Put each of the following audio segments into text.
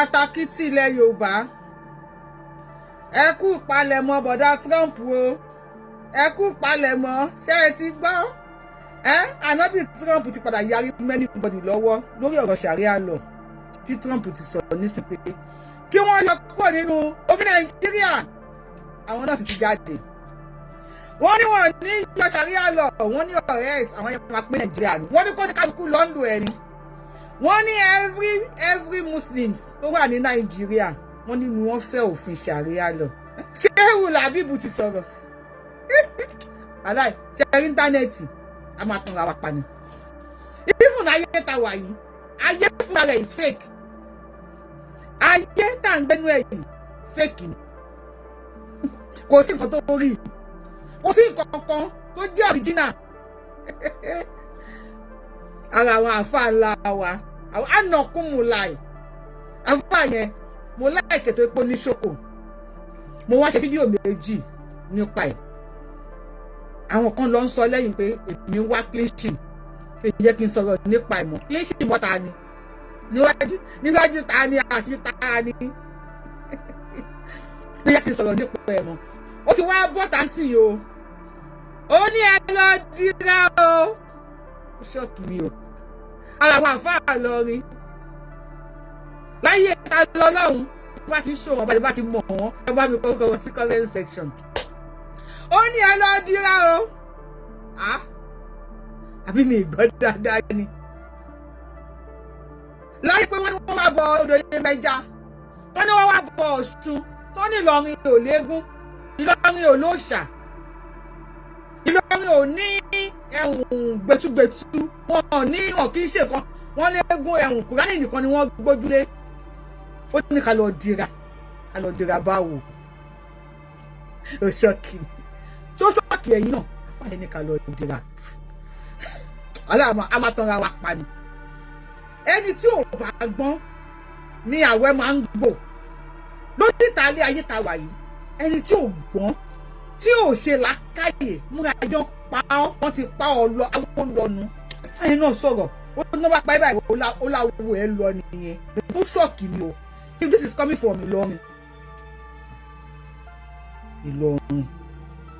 Akatakítí ilẹ̀ Yorùbá, ẹ kú palẹ̀mọ́ bọ̀dá Trump o, ẹ kú palẹ̀mọ́. Ṣé ẹ ti gbọ́ ẹ? Ànábì Trump ti padà yarí mọ́ anybody lọ́wọ́ lórí ọ̀rọ̀ Sharia law tí Trump ti sọ nísìnyí pé kí wọ́n yọ kúrò nínú òfin Nàìjíríà. Àwọn náà ti jáde, wọ́n ní wọ́n ní yọ Sharia law, wọ́n ní ọ̀rẹ́ àwọn yẹn máa pín Nàìjíríà ni. Wọ́n ní kó ní kálukú lọ́ńdù ẹ̀ ni. Wọ́n ní every Muslims tó wà ní Nàìjíríà, wọ́n ní wọ́n fẹ́ òfin Sharia law. Shehu Labibu ti sọ̀rọ̀ aláì ṣe internet, a máa tanra wa pa ni. Even ayé ta wà yìí, ayé fúnra rẹ̀ is fake. Ayé tá à ń gbẹ́nu ẹ̀ yìí, fake ni. Kò sí nǹkan tó rí, kò sí nǹkan kan tó jẹ́ original. Ara àwọn àfa ńlá wa, àwọn ànàkùnmùláì àfa yẹn, mo láìkè tó pé oníṣòkò. Mo wá ṣe fídíò méjì nípa ẹ̀. Àwọn kan lọ ń sọ lẹ́yìn pé èmi ń wá cleansing, pé jẹ́ kí n sọ̀rọ̀ nípa ìmọ̀ cleansing mọ́ ta ni níwájú níwájú ta ni àti ta ni pé jẹ́ kí n sọ̀rọ̀ nípa ẹ̀ mọ́. Ó ti wá bọ́ta sí i o, ó ní ẹ lọ dira o. Ó shock mi o. Ara àwọn àfáà lọrin láyé ta lọ́lọ́run bá ti ṣó wọn, bá ti mọ̀ wọ́n, ẹ bá mi kọ́kọ́ wọn sí comment section. Ó ní ẹ lọ dira o. Àbí mi ìgbọ́ dáadáa ni? Láyé pé wọ́n ní wọ́n máa bọ odò Yemọja, tó ní wọ́n wá bọ Ọ̀ṣun, tó ní Ìlọrin ò léegun, Ìlọrin ò lóòṣà, Ìlọrin ò ní ẹ̀hùn gbẹtugbẹtu, wọn ò ní, wọn kì í ṣe kan wọn léegun, ẹ̀hùn Kùránì nìkan ni wọ́n gbójúlé. Ó ní ká lọ dira. Ká lọ dira báwo? Ó shock, tó shock ẹ̀yin náà. Àfààní ní ká lọ dira, aláàmọ́ a máa tanra wa pa ni. Ẹni tí ò bá gbọ́n ní àwẹ̀ máa ń gbò lórí ìtàlẹ́ ayé ta wà yìí. Ẹni tí ò gbọ́n, tí ò ṣe làákàyè múra jọ pa ọ́, wọ́n ti pa ọ́ lọ, àwọn lọ́nu. Ẹni náà sọ̀rọ̀, ó ní wọ́n pa ẹ́ báyìí, ó láwo ẹ̀ lọ nìyẹn. Ó shock mi o. If this is coming from Ìlọrin, Ìlọrin,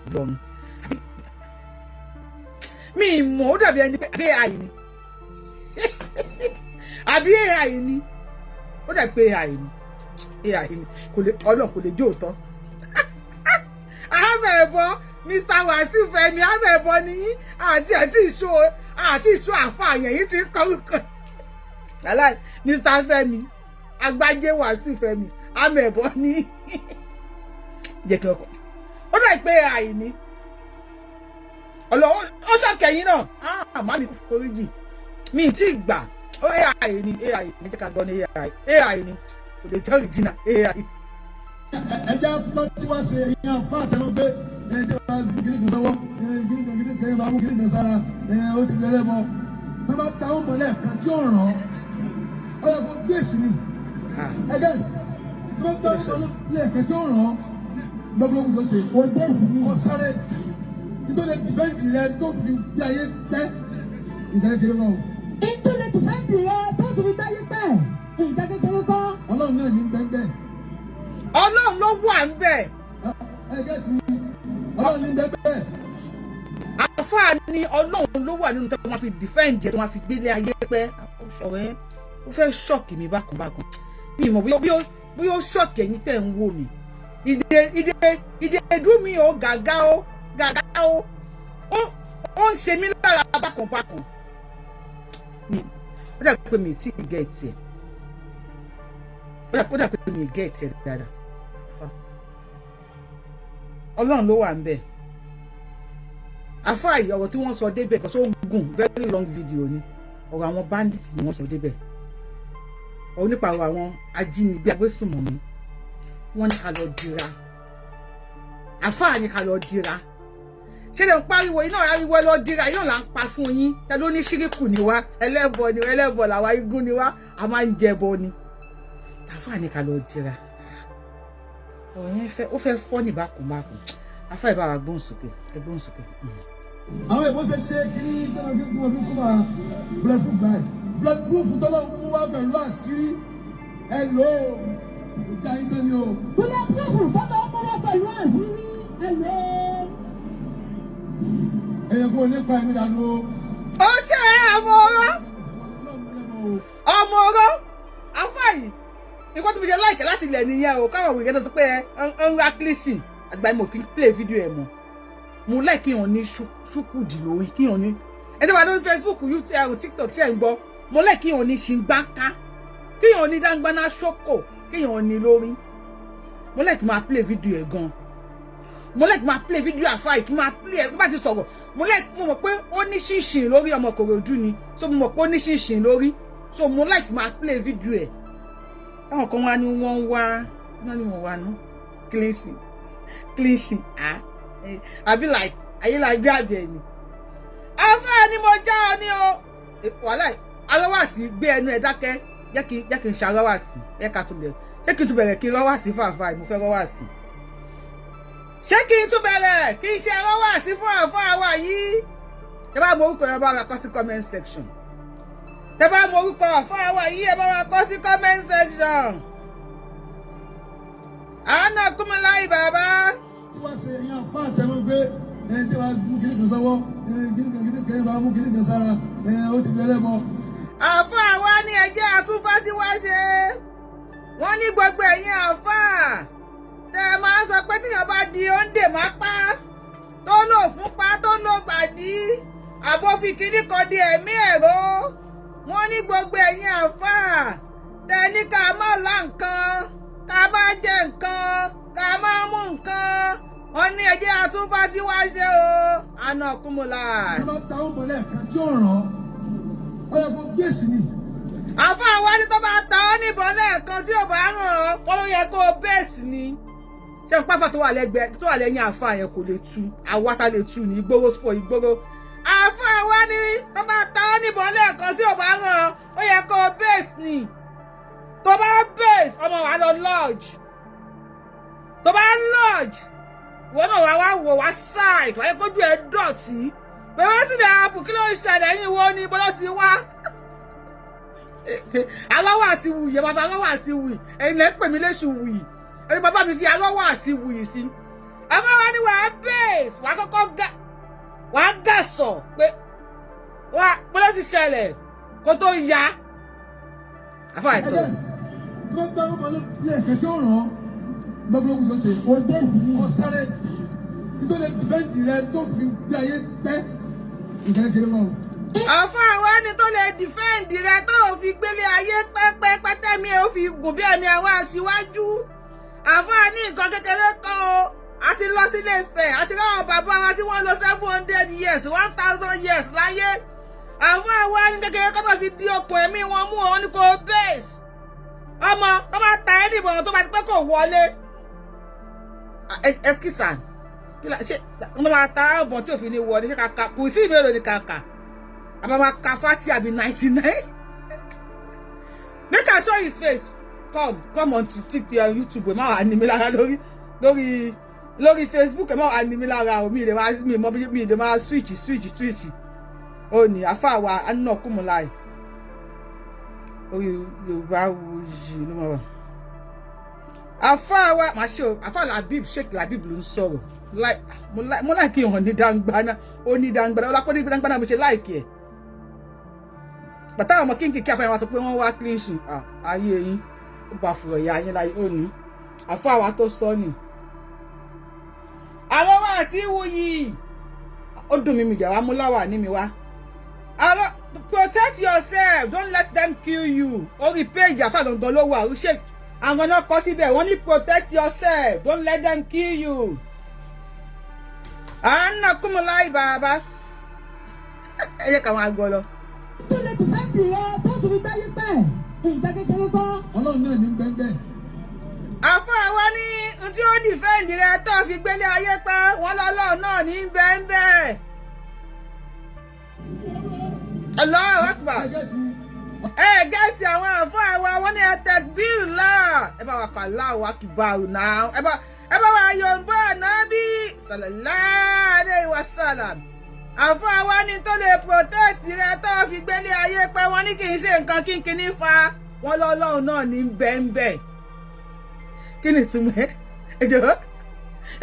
Ìlọrin, mi mọ̀, ó dàbí ẹni pé àbí AI ni, àbí AI ni. Ó dàbí pé AI ni, AI ni. Kò lè, Ọlọ́run kò lè jó òótọ́. Àmọ̀ ẹ̀bọ, Mr Wasiu Fẹ́mi, àmọ̀ ẹ̀bọ ni yín. Àti ìṣó àfààyàn yìí ti ń kọ́rùkọ́ aláì. Mr Fẹ́mi Agbájé, Wasiu Fẹ́mi, àmọ̀ ẹ̀bọ ní jẹ́ kí ọkọ̀. Ó dàbí pé AI ni. Ọlọ́run, ó ṣàkẹ́yìn náà. Àmọ́ mi kò foríjì mi tí ì gbà ó. AI ni, AI ni, jẹ́ ká gbọ́ ní AI. AI ni, kò lè jẹ́ original AI. Ẹja tí wọ́n ṣe ìyẹn àfa àtẹnugbé ẹni tí wọ́n fi kíní kan sọ́wọ́, kíní kan, kíní kan, máa mú kíní kan sára, ó ti lẹ́lẹ́ bọ́ tó bá ta ó mọ̀lẹ́ kan tí ó ràn án, ó yẹ kó gbèsè ni ẹgẹ́ tó bá ta ó mọ̀lẹ́ kan tí ó ràn án gbọ́gbọ́gbọ́ tó ṣe kó sáré nítorí defend rẹ tó fi bí ayé tẹ́ nǹkan kékeré wọn o. Nítorí defend rẹ tó fi gbáyé pẹ́, nǹkan kékeré kọ́. Ọlọ́run náà ní bẹ́ẹ̀. Ọlọ́run ló wà ń bẹ̀. Ẹgẹ́ ti Ọlọ́run ní bẹ́ẹ̀. Àfáà ní Ọlọ́run ló wà nínú tó máa fi defend ẹ̀, tó máa fi gbélé ayé pẹ́. Sọ̀rọ̀ yẹn, ó fẹ́ shock mi bákan bákan. Mi mọ̀ bóyá ó shock ẹ̀yin tẹ̀ ń wò mí. Ìdè ìdè ìdè ìdú mi ò gàgá ó gàgá ó ó ń ṣe mí lára bákan bákan mi. Ó dà pé mi tí ì get ẹ̀. Ó dà pé mi get ẹ̀ dáadáa. Ọlọ́run ló wà ń bẹ̀. Àfáà yìí, ọ̀rọ̀ tí wọ́n sọ débẹ̀ kò tó gùn, very long video ni. Ọ̀rọ̀ àwọn bandits ni wọ́n sọ débẹ̀, ọ̀rọ̀ nípa ọ̀rọ̀ àwọn ajínigbé agbésùnmọ̀mí. Wọ́n ní ká lọ dira. Àfáà ní ká lọ dira. Ṣé lè ń pariwo iná ariwo ẹ lọ dira iná là ń pa fún yín. Tẹ ló ní ṣíríkù ni wá, ẹlẹ́bọ ni, ẹlẹ́bọ làwa, igún ni wá, a máa ń jẹbọ ni. Àfáà ní ká lọ dira. Ọ̀rọ̀ yẹn fẹ́, ó fẹ́ fọ́ ní bákùnbákùn. Àfáà, ìbára gbóhùn sókè, ẹ gbóhùn sókè. Àwọn èèbó ṣe ṣe kí tí wọ́n fi kú máa bulletproof báyìí, bulletproof tọ́lọ́ mú wá pẹ̀lú àṣírí. Ẹ lò ó, ìjà yín tán ni o. Bulletproof tó lọ múra pẹ̀lú àṣírí, ẹ lò ó. Èèyàn kò ní pa ẹ̀mí dànù o. Ó ṣe ọmọ ọ̀rọ̀, ọmọ ọ̀rọ̀ afáyì. Nǹkan tó fi ṣe láìkẹ́ láti ilẹ̀ nìyẹn o. Káwọn òwe tó sọ pé ẹ ń ra cleansing àgbà, mo fi ń play video ẹ̀ mọ́. Mo like kíyàn ní ṣúkùdì lórí, kíyàn ní ẹ tí wà lórí Facebook, YouTube, ẹ̀rù TikTok, ṣe ń gbọ́? Mo like kíyàn ní ṣìngbáká, kíyàn ní dáńgbáná ṣókò, kíyàn ní lórí. Mo like máa play video ẹ̀ gan. Mo like máa play video àfáì, kí máa play ẹ̀ tó bá ti sọ̀rọ̀. Mo like, mo mọ̀ pé ó ní ṣìnṣìn lórí, ọmọ Kòròdú ni, so mo mọ̀ pé ó ní ṣìnṣìn lórí, so mo like máa play video ẹ̀. Táwọn kan wá ní wọ́n ń wá wọ́n ní wọ́n wá ná cleansing, cleansing, ah, àbí like ayélujára àbẹ̀ ni àfáà ni mo já ọ ní o. Wàhálà alọ́wàsí, gbé ẹnu ẹ̀ dákẹ́. Jẹ́ kí n ṣe alọ́wàsí. Ẹ ká tún bẹ̀rẹ̀. Ṣé kí n tún bẹ̀rẹ̀ kí n rọ́wàsí fún àfáà? Mo fẹ́ rọ́wàsí. Ṣé kí n tún bẹ̀rẹ̀ kí n ṣe alọ́wàsí fún àfáà wa yìí? Tẹ bá mọ orúkọ yẹn, bá wa kọ sí comment section. Tẹ bá mọ orúkọ àfáà wa yìí, ẹ bá wa kọ sí comment section. Àánà kúmọláì bàbá. Tí wọ́n ṣe ẹ̀yìn àfa àtẹ̀wọ́n gbé ẹni tí wọ́n mú kíní kan sọ́wọ́, ẹni kíní kan kíní kan yẹn bá mú kíní kan sára, ẹni ó ti bẹ̀rẹ̀ bọ́. Àáfàá wa ní ẹjẹ́ àtúnfà tí wá ṣe. Wọ́n ní gbogbo ẹ̀yin àáfàá tẹ́ ẹ máa ń sọ pé tíyàn bá di òǹdè má pa, tó lò fún pa, tó lò gbàdí, àbófin kínní kan di ẹ̀mí ẹ̀rọ. Wọ́n ní gbogbo ẹ̀yin àáfàá tẹ́ ẹ ní ká má lá nǹkan, ká má jẹ nǹkan, ká má mú nǹkan, wọ́n ní ẹjẹ́ àtúnfà tí wá ṣe o. Àna kúmùlà. Tí wọ́n bá ta ó mọ́lẹ̀ kan tí ó ràn án, ó yẹ kó gbèsè ni. Àfáà wa ní tó bá ta ọ́ níbọn lẹ́ẹ̀kan tí ò bá ràn ọ́, wọ́n ló yẹ kó o bẹ́ẹ̀sì ni. Ṣé n páfà tó wà lẹ́gbẹ̀ẹ́, tó wà lẹ́yìn àfáà yẹn kò lè tú? Àwa ta lè tú ní ìgboro fọ ìgboro. Àfáà wa ní tó bá ta ọ́ níbọn lẹ́ẹ̀kan tí ò bá ràn ọ́, ó yẹ kó o bẹ́ẹ̀sì ni. Tó bá bẹ́ẹ̀sì, ọmọ wa lọ lodge. Tó bá lodge, ìwọ náà wá wá wò wá side, wáyé kójú ẹ̀ dọ̀tí pé wọ́n sì lè àpò. Kí ló ń ṣẹlẹ̀ yín? Wo ni bọ́lá ti wá? Alọ́wọ́ àti wuyì, bàbá alọ́wọ́ àti wuyì, ẹ̀yin lẹ́ ń pè mí léṣu wuyì, ẹ̀yin bàbá mi fi alọ́wọ́ àti wuyì sí. Àmọ́ wa ni wàá bẹ́ẹ̀sì, wàá kọ́kọ́ gà, wàá gà sọ pé wàá bọ́lá ti ṣẹlẹ̀ kó tó ya àfa àìsàn. Ẹgbẹ́ tí wọ́n ta ó mọ́lẹ̀ kan tí ó ràn án, gbọ́gbọ́gbọ́ tó ṣe. Ó bẹ́ẹ̀sì ni. Ó sáré nítorí defend rẹ tó fi gbé ayé pẹ́ nǹkan kékeré wọn o. Àfa àwa ni tó lè defend rẹ tó ò fi gbélé ayé pẹ́pẹ́pẹ́, tẹ́mi ò fi gùn bí ẹ̀mí àwọn aṣíwájú. Àfa ní nǹkan kékeré kan o. A ti lọ sílé Ifẹ̀, àti ráwọn bàbá wa tí wọ́n lò 700 years, 1000 years láyé. Àfa àwa ní kékeré kọ́ tó fi di okùn ẹ̀mí wọn mú òun ní kò base. Ọmọ tó bá ta ẹ́ nìbọn, tó bá ti pẹ́ kò wọlé, ẹskísà ṣé wọ́n máa ta ọ̀bọ̀n tí òfin ní wọlé? Ṣé kàkà kò sí ìbéèrè ní kàkà àbámá ka fati àbí 99? Make I show his face. Come, come on to TPL YouTube. Ẹ má wàá ní mi lára lórí Facebook. Ẹ má wàá ní mi lára o. Mi lè máa mi mọ mi lè máa switch, switch, switch. Ó ní àfa wa anna kúmọláì orí Yorùbá Wuyì ló máa wà. Àfa wa màá ṣe o. Àfa Labib, Sheikh Labib ló ń sọ̀rọ̀. Mo like ìhàn ní dangbana. Ó ní dangbana, ó lápò ní dangbana. Mo ṣe like ẹ̀ bàtà àwọn ọmọ kínkìnkí. Àfọyín wa sọ pé wọ́n wá clean sheet. Ayé yín ó bá fùrọ̀ ya yín láyé. Ó ní àfọ àwa tó sọ ni àwọn wá sí wuyì. Ó dùn mí, mi jà wá mú láwà ní mi wá. Àwọn protect yourself, don't let them kill you. Orí péjì àfa gangan ló wà. Ṣe àwọn náà kọ síbẹ̀? Wọ́n ní protect yourself, don't let them kill you. Àánà kúmọláì bàbá, ẹ jẹ́ ká máa gbọ́ lọ. Tó lè defend rẹ tó tún fi gbáyé pẹ́, nǹkan kékeré kọ́. Ọlọ́run náà ní bẹ́ẹ̀. Àfáà wa ní n tí ó defend rẹ tó fi gbélé ayé pẹ́, wọ́n lọ́lọ́ náà ní bẹ́ẹ̀. Allahu Akbar. Ẹ get àwọn àfáà wa, wọ́n ní ẹ tẹ̀gbìrì là. Ẹ bá wa kọ Allahu Akbar náà. Ẹ bá wa yọ̀ǹbọ̀ ànábì sallallahu alaihi wasallam. Àfáà wa ní tó lè protect rẹ tó fi gbélé ayé pẹ́, wọ́n ní kì í ṣe nǹkan kínkínní fa. Wọ́n lọ́lọ́run náà ní bẹ́ẹ̀nbẹ́ẹ̀. Kí ni ìtumọ̀ ẹ? Ẹ jọ̀ọ́,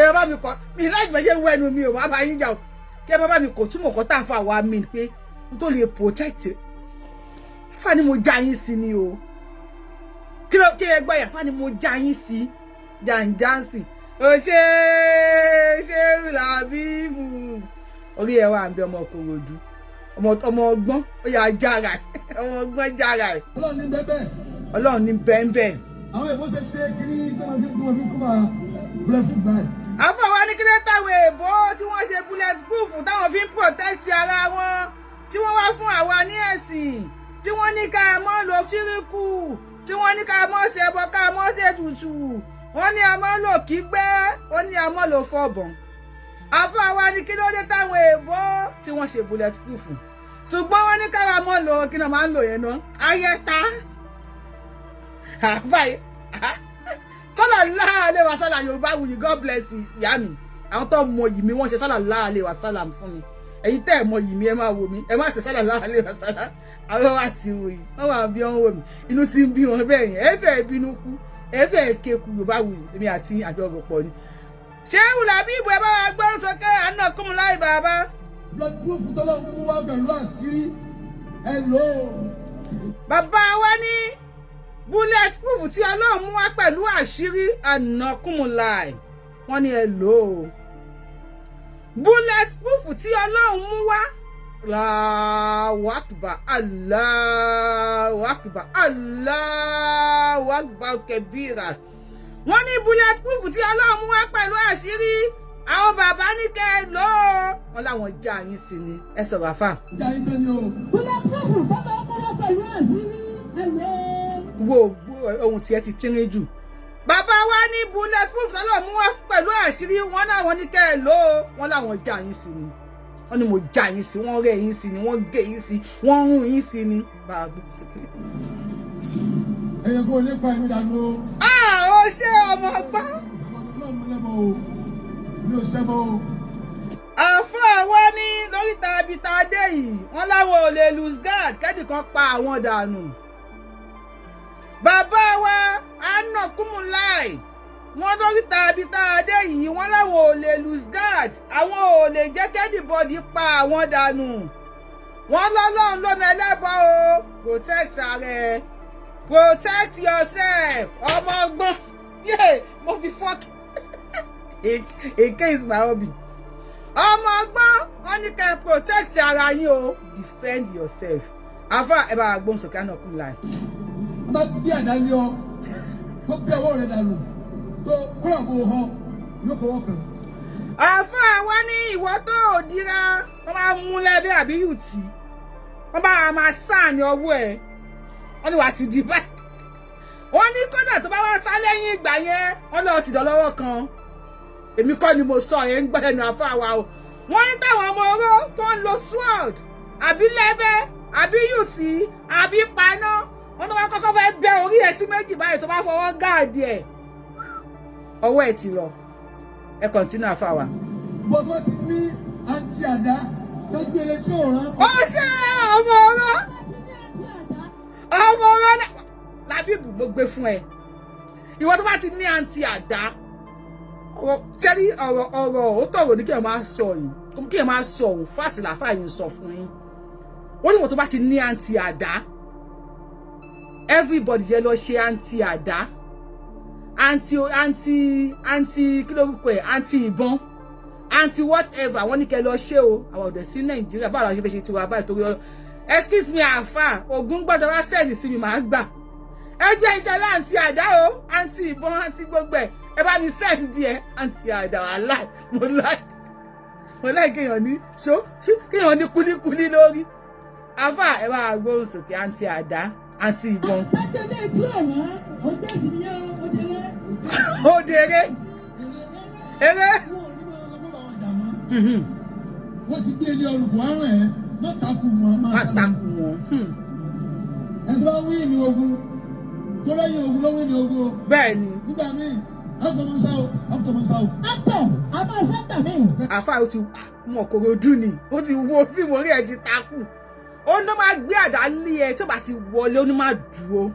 ẹ bá mi kọ mi láì gbẹ́jẹ́ wọ ẹnu mi ò má bá yín jà o. Kí ẹ bá mi kò túmọ̀ kọ́ tá a fà wá mi pé n tó lè protect fà ni mo já yín sí ni o. Kí ló kí ẹ gbọ́ yà fà ni mo já yín sí jàǹjàǹsì. Ò ṣe ṣe làbíbù orí ẹ wà ń bẹ ọmọ Kòròdú, ọmọ ọgbọ́n ó yà jára ẹ, ọmọ ọgbọ́n jára ẹ. Ọlọ́run ní bẹ́ẹ̀ bẹ́ẹ̀. Ọlọ́run ní bẹ́ẹ̀nbẹ́ẹ̀. Àwọn èèbó ṣe ṣe kiri tí wọ́n fi kú máa bulletproof báyìí. Àfọwọ́ ní kílẹ̀ táwọn èèbó tí wọ́n ṣe bullet proof táwọn fi ń protect ara wọn, tí wọ́n wá fún àwa ní ẹ̀sìn, tí wọ́n ní ká mọ́ lo ṣíríkù, tí wọ́n ní ká mọ́ ṣẹbọ, ká mọ́ ṣe tutù, wọ́n ní a mọ́ lò kígbẹ́, wọ́n ní a mọ́ lò fọ̀bọ̀n. Àfọwọ́ ní kí ló dé táwọn èèbó tí wọ́n ṣe bullet proof, ṣùgbọ́n wọ́n ní káwa mọ́ lò kí náà máa ń lò yẹn náà ayẹta àbáyé sálà láàlẹ́ wa sálà. Yorùbá wuyì, God bless you, ìyá mi. Àwọn tó mọ yìí mi, wọ́n ṣe sálà láàlẹ́ wa sálà fún mi. Ẹ̀yin tẹ́ ẹ̀ mọ yìí mi, ẹ máa wò mí, ẹ má ṣe sálà láàlẹ́ wa sálà. Àwọn wá sí wò yìí, wọ́n wà bí wọ́n wò mí, inú ti ń bí wọn bẹ́ẹ̀ yẹn. Ẹ fẹ́ bínú kú, ẹ fẹ́ kéku. Yorùbá wuyì, èmi àti àjọ ọ̀pọ̀ ni. Ṣé wùlà bí ìbò ẹ bá wa gbọ́rùn sókè àná kúmù láì bàbá. Bulletproof tọ́lọ́ mú wá pẹ̀lú àṣírí, ẹ lò ó. Bàbá wa ní bullet proof tí Ọlọ́run mú wá pẹ̀lú àṣírí ànákùnmùláì, wọ́n ní ẹ lò ó. Bullet proof tí Ọlọ́run mú wá, Allahu Akbar, Allahu Akbar, Allahu Akbar kẹbíra. Wọ́n ní bullet proof tí Ọlọ́run mú wá pẹ̀lú àṣírí, àwọn bàbá ní kẹ́ ẹ lò ó. Wọ́n láwọn já yín sí ni. Ẹ sọ̀rọ̀, àfà. Ìjà yín tán ni o. Bulletproof tọ́lọ́ mú wá pẹ̀lú àṣírí, ẹ lò ó. Wo ohun tí ẹ ti tínrín jù. Bàbá wa ní bullet proof tọ́lọ̀ mú wá pẹ̀lú àṣírí, wọn láwọn ní kẹ́ ẹ lò ó. Wọ́n láwọn já yín sí ni. Wọ́n ní mo já yín sí, wọ́n rẹ́ yín sí ni, wọ́n gé yín sí, wọ́n rún yín sí ni. Bàbá gbé sókè. Ẹ̀yẹ kò lè pa ẹ̀mí dànù o. Ah, ó ṣe ọmọ ọgbọ́n. Ọlọ́run mú lẹ́bọ̀ o, mi ò ṣẹ́bọ̀ o. Àfáà wa ní lóríta ibi tá a dé yìí, wọ́n láwọn ò lè lose guard kẹ́nìkan pa àwọn dànù. Bàbá wa anna kúmùláì, wọ́n lóríta ibi tá a dé yìí, wọ́n láwọn ò lè lose guard, àwọn ò lè jẹ́ kí anybody pa àwọn dànù. Wọ́n lọ́lọ́run ló mẹ́lẹ́bọ̀ o. Protect ara ẹ, protect yourself. Ọmọ ọgbọ́n yé mo fi fọ́ọ̀kì. Èké is my hobby. Ọmọ ọgbọ́n, wọ́n ní kẹ́ protect ara yín o, defend yourself. Afa, ẹ bá gbóhùn sókè àná kún láì. Wọ́n bá gbé àdá lé ọ tó gbé ọwọ́ rẹ̀ dànù tó kúrò kó họ yóò kọ́wọ́ kan. Àfa wa ní ìwọ tó ò dira, wọ́n máa mú lẹ́bí àbí yùtì, wọ́n bá máa sáà ní ọwọ́ ẹ̀, wọ́n ní wàá ti di báyìí. Wọ́n ní kódà tó bá wá sá lẹ́yìn ìgbà yẹn, wọ́n lọ́ọ́ ti dọ̀ lọ́wọ́ kan. Èmi kọ́ ni mo sọ yẹn, ń gbọ́ ẹnu àfa wa o. Wọ́n ní táwọn ọmọ oró tó ń lo sword àbí lẹ́bẹ́ àbí yùtì àbí paná, wọ́n tó bá kọ́kọ́ fẹ́ bẹ́ orí ẹ̀ sí méjì báyìí, tó bá fọwọ́ gáàdì ẹ̀, ọwọ́ ẹ̀ ti lọ. Ẹ continue, àfa wa. Bọ́tọ́ ti ní anti àdá tó gbélé tí ò rán. Ó ṣe ọmọ oró, ọmọ oró làbíbù mo gbé fún ẹ. Ìwọ tó bá ti ní anti àdá, ọ̀rọ̀ tẹ́rí, ọ̀rọ̀ ọ̀rọ̀ ó tọ̀rọ̀ ní kí ẹ máa sọ yìí, kí ẹ máa sọ òun fáàtì làfáà yìí ń sọ fún yín. Ó ní ìwọ tó bá ti ní anti àdá, everybody yẹ lọ ṣe anti àdá, anti anti anti kí lórúkọ ẹ, anti ìbọn, anti whatever. Wọ́n ní kẹ́ lọ ṣe o. Àwọn ọ̀dẹ̀ sí Nàìjíríà, báwo la ṣe fẹ́ ṣe tiwa báyìí? Torí ọ̀rọ̀, excuse me, àáfà ògùn gbọ́dọ̀ wá send sí mi, màá gbà. Ẹgbẹ́ ìjọba anti àdá o, anti ìbọn, anti gbogbo ẹ̀, ẹ bá mi send ẹ anti àdá. Wàhálà, mo láì kéèyàn ní ṣó kéèyàn ní kúlíkúlí lórí. Àáfà, ẹ bá gbóhùn sókè, anti àdá, anti ìbọn. Àtẹ̀lé tí ò rán, ó dé sí nìyẹn o, ó déré. Ó dèrè eré. Wọ́n ò ní máa lọ bó bá wọn jà mọ́. Wọ́n ti gbé ilé olùkọ́ àrùn ẹ̀ mọ́tàkù wọn máa sá lọ. Pàtàkì wọn. Ẹni tó bá wí ní ogun tó lẹ́yìn ogun ló wí ní ogun o. Bẹ́ẹ̀ ni. Nígbà míì àtọmọ sá o, àtọmọ sá o. Àtọ̀, a máa sẹ́ńtà mí. Àáfà, ó ti mọ Kòròdú ni, ó ti wo fíìmù, orí ẹ̀ ti takù. Ó ní máa gbé àdá lé ẹ, tó bá ti wọlé, ó ní máa dúró.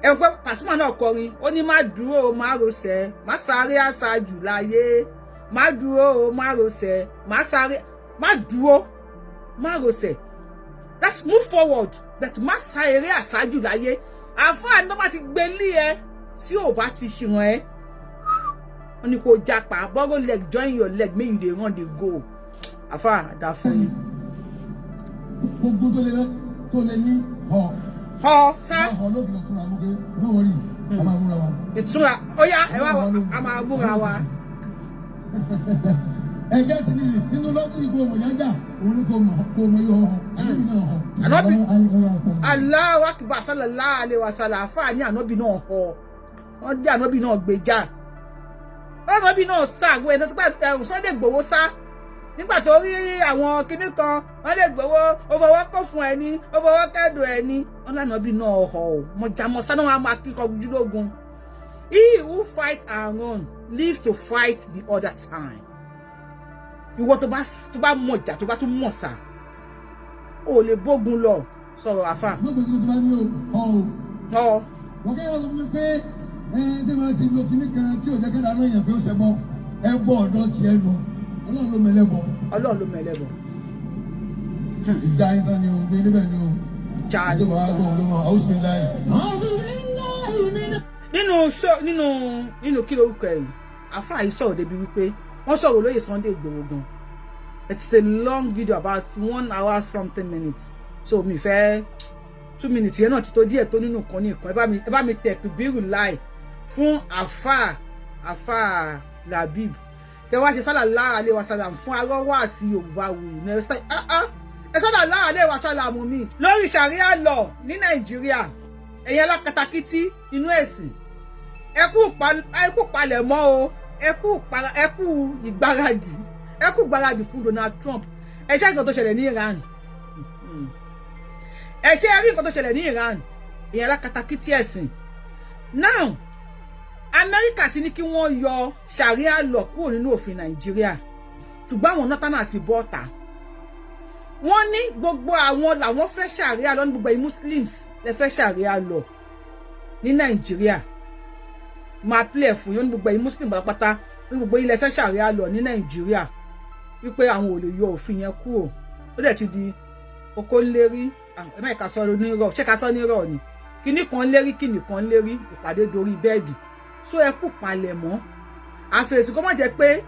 Ẹ pé Pasuma náà kọrin, ó ní má dúró, má rọsẹ̀, má sáré àṣàjù láyé, má dúró, má rọsẹ̀, má sáré, má dúró, má rọsẹ̀. That's move forward, but má sá eré àṣájù láyé. Àfáà ní tó bá ti gbé lé ẹ, tí ò bá ti ṣìràn ẹ, wọ́n ní kó japa. Borrow leg join your leg, make you dey run dey go. Àfáà dá fún yín. Gbogbo tó lè ní họ. Họ sá. Họ ló fi lọ túnra mú pé no worry, a máa múra wa. Ìtura ó yá, ẹ wá, a máa múra wa. Ẹgẹ́ ti ní nínú lọ́dún ìgò mọ̀yájà, òun ni kò mọ̀, kò mọ̀ yóò họ, àdébì náà họ. Ànábì, Allahu akbar, sallallahu alaihi wasallam. Àfáà ní ànábì náà họ, wọ́n jẹ́ ànábì náà gbèjà, ànábì náà sá. Àgbo ẹ̀ tó sọ pé Sunday Igboho sá nígbà tó rí àwọn kinní kan, wọ́n lè gbowó, ó fọwọ́ kó fún ẹni, ó fọwọ́ kẹ́dùn ẹni, wọ́n lànàbì náà họ ò mọ̀jàmọ́sá náà, wọ́n á máa kíkọ ojúlógun. He who fight and run lives to fight the other time. Ìwọ tó bá mọ̀jà, tó bá tún mọ̀ sá, ó lè bógun lọ sọ̀rọ̀, àfà. Gbogbo ìgbà tó bá ní o họ o. Ọ. Wọ́n kẹ́yọ̀ sọ fún mi pé ẹni tí wọ́n ti lo kinní kan tí ò jẹ́ kẹ́dà náà yàn pé ó ṣẹbọ, ẹbọ ọ̀dọ́ tiẹ̀ nù, Ọlọ́run ló mẹlẹ́bọ. Ọlọ́run ló mẹlẹ́bọ. Ìjà yín tán ni o, gbé níbẹ̀ ni o. Já. Ìjọba wa gbọ́ ló mọ àwọn oṣù láì. Nínú ṣó, nínú kí lorúkọ ẹ̀ yìí, àfáà yìí sọ̀rọ̀ débi wípé wọ́n sọ̀rọ̀ olóyè Sunday Igboho gan. It's a long video, about 1 hour something minutes, so mi fẹ́ 2 minutes yẹn náà ti tó díẹ̀ tó nínú kan ní ìkan. Ẹ bá mi tẹ̀ kìbírù láì fún àfáà Labib, kẹ wá ṣe sallallahu alaihi wasallam fún arọ́wọ́ àti Yorùbá wuyì ní ẹ sallallahu alaihi wasallam mi lórí sharia law ní Nàìjíríà. Ẹ̀yin alákatakítí inú ẹ̀sìn, ẹ kú palẹ̀mọ́ o, ẹ kú ìgbáradì, ẹ kú ìgbáradì fún Donald Trump. Ẹ ṣe nǹkan tó ṣẹlẹ̀ ní Iran, ẹ ṣe rí nǹkan tó ṣẹlẹ̀ ní Iran. Ìyẹn alákatakítí ẹ̀sìn. Now, Amẹ́ríkà ti ní kí wọ́n yọ sharia law kúrò nínú òfin Nàìjíríà, ṣùgbọ́n àwọn northern àti bọ́ọ̀tà, wọ́n ní gbogbo àwọn làwọn fẹ́ sharia law, ní gbogbo ẹ̀yin Muslims lè fẹ́ sharia law ní Nàìjíríà. Máa play fún yín. Ní gbogbo ẹ̀yin Muslim pátápátá, ní gbogbo yín lè fẹ́ sharia law ní Nàìjíríà, wípé àwọn ò lè yọ òfin yẹn kúrò. Ó dẹ̀ ti di oko ńlérí. Ẹ má ìka sọ nírọ̀, ṣé ká sọ nírọ̀ ni? Kíní kan lérí, kíní kan lérí, ìpàdé dorí bẹ́ẹ̀dì. So ẹ kú palẹ̀ mọ́ àfẹ̀sì, kó má jẹ́ pé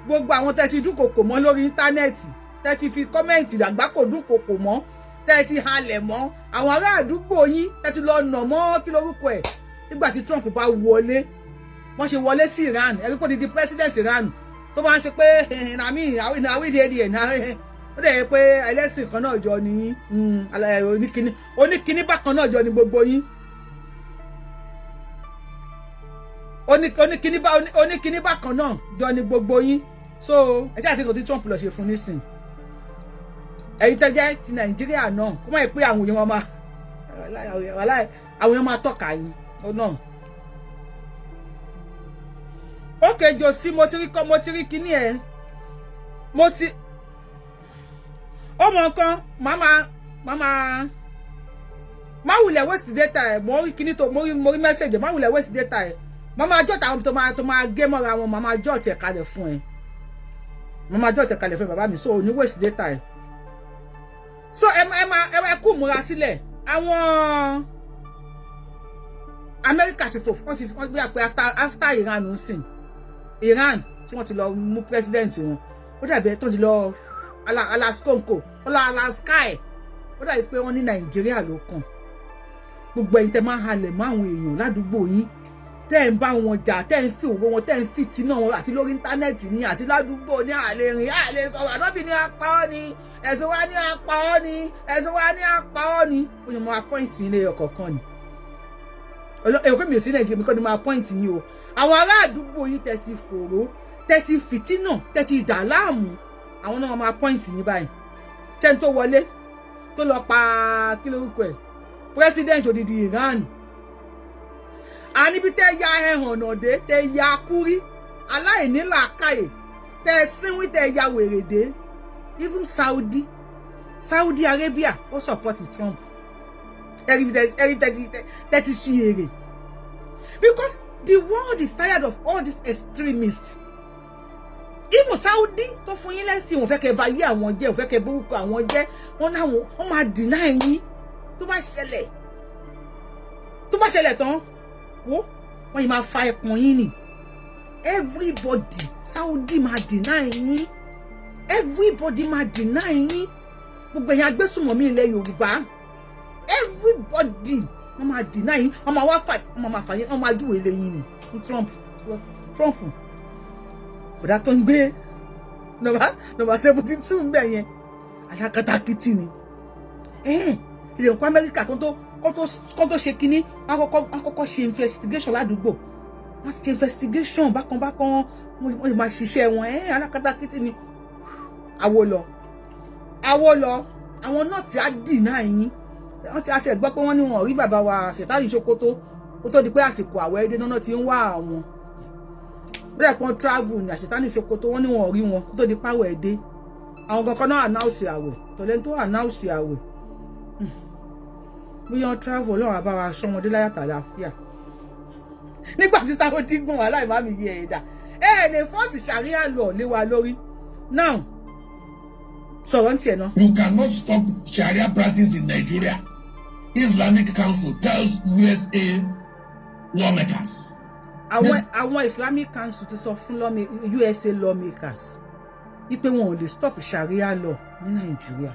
gbogbo àwọn tẹ́ ti dúnkòkò mọ́ lórí íńtánẹ́ẹ̀tì, tẹ́ ti fi comment àgbákò dúnkòkò mọ́, tẹ́ ti halẹ̀ mọ́ àwọn ará àdúgbò yín, tẹ́ ti lọ nà mọ́ kí lórúkọ ẹ̀, nígbà tí Trump bá wọlé, wọ́n ṣe wọlé sí Iran, ẹ̀rí pé di president Iran tó bá ń ṣe pé nàmí ìdí ẹ̀dí ẹ̀ náà, ó dẹ̀ yẹ pé ẹlẹ́sìn kan náà jọ ní yín, oníkíní oníkíní bákan náà jọ ní gbogbo yín, oníkíní bákan náà jọ ní gbogbo yín. So ẹ ṣáà ti kàn tí Trump lọ ṣe fún nísìn. Ẹ̀yin tẹ́ jẹ́ ti Nàìjíríà náà, kó má yẹ pé àwọn èèyàn máa tọ́ka yín náà. Ókè jòsí, mo ti rí kọ́, mo ti rí kíní ẹ̀, mo ti ó mọ nǹkan. Màmá má wulẹ̀ waste data ẹ̀. Mo rí kíní tó mo rí message. Má wulẹ̀ waste data ẹ̀. Màmá jọ́ta àwọn tó máa gé mọ́ra wọn, màmá jọ́ tiẹ̀ kalẹ̀ fún ẹ, màmá jọ́ tiẹ̀ kalẹ̀ fún ẹ, bàbá mi. So ò ní waste data ẹ̀. So ẹ máa ẹ kú múra sílẹ̀. Àwọn Amẹ́ríkà ti fò, wọ́n ti wọ́n gbé àpẹ after Iran ń sìn, Iran tí wọ́n ti lọ mú president wọn, ó dàbí tó ti lọ alaskonko ọlọ alaska ẹ̀, ó dàbí pé wọ́n ní Nàìjíríà ló kàn. Gbogbo ẹ̀yin tẹ́ máa halẹ̀ mọ́ àwọn èèyàn ládùúgbò yín, tẹ́ ń bá wọn jà, tẹ́ ń fi òwò wọn, tẹ́ ń fi tìǹà wọn, àti lórí íńtánẹ́ẹ̀tì ní àti ládùúgbò ní, àlè rìn, àlè sọ̀rọ̀, ànábì ní apá ọ́ ni, ẹ̀sìn wa ní apá ọ́ ni, ẹ̀sìn wa ní apá ọ́ ni, ó yẹ mọ́ appoint ilé ọkọ̀ọ̀kan ni. Èrò pé mi ò sí Nàìjíríà, mi kọ́ ni máa appoint yín o. Àwọn ará àdúgbò yín tẹ́ ti fòró, tẹ́ ti fìtínà, tẹ́ ti dà láàmú, àwọn náà máa appoint yín báyìí. Ṣẹ́ni tó wọlé tó lọ pa kí lórúkọ ẹ̀, president odidi Iran, àníbi tẹ́ ya ẹhànnà dé, tẹ́ ya kúrí aláìnílàákàyè, tẹ́ sínwín, tẹ́ ya wèrè dé, even Saudi Arabia ó support Trump. Ẹ̀rí tẹ́tí sí èrè. Because the world is tired of all these extremists. Even Saudi tó fún yín lẹ́sìn, wọ́n fẹ́ kẹ́ bà yé àwọn jẹ́, wọ́n fẹ́ kẹ́ borúkọ àwọn jẹ́. Wọ́n náà wọ́n máa deny yín. Tó bá ṣẹlẹ̀ tán, wo wọ́n yìí máa fa ẹpọ̀n yín ni. Everybody, Saudi máa deny yín, everybody máa deny yín. Gbogbo ẹ̀yin agbésùmọ̀mí ilẹ̀ Yorùbá, everybody, wọ́n máa deny yín. Wọ́n máa wá fà, wọ́n máa fà yín, wọ́n máa júwèé lé yín ni fún Trump. Trump, bọ̀dá tó ń gbé number 72 ń bẹ̀ yẹn, alákatakítí ni. Ilé nǹkan Amẹ́ríkà kó tó ṣe kínní, wọ́n kọ́kọ́ ṣe investigation ládùúgbò. Wọ́n ti ṣe investigation bákan bákan, wọ́n lè máa ṣiṣẹ́ wọn. Alákatakítí ni. Àwo lọ, àwo lọ, àwọn náà tí á dìnnà yín. Wọ́n ti àti ẹ̀gbọ́ pé wọ́n ní wọn rí bàbá wa Ṣètánì Ṣòkòtò kó tó di pé àsìkò àwẹ̀ dé náà ti ń wá àwọn bẹ́ẹ̀ pọ́n travel ní Àṣetánì Ṣòkòtò. Wọ́n ní wọn rí wọn kó tó di páwẹ̀ dé. Àwọn kankan náà announce àwẹ̀ tọ̀lẹ́ tó announce àwẹ̀, bóyá wọ́n travel. Ọlọ́run á bá wa sọ wọn dé láyàtọ̀ àlàáfíà. Nígbà tí Saudi gbọ̀n wà láì má mi yẹ ẹ̀dá ẹ lè force Sharia law lé wa lórí now. Sọ̀rọ̀ ń tiẹ̀ náà. You cannot stop Sharia practice in Nigeria. Islamic Council tells USA lawmakers. Àwọn Islamic Council ti sọ fún USA lawmakers wípé wọn ò lè stop Sharia law ní Nàìjíríà.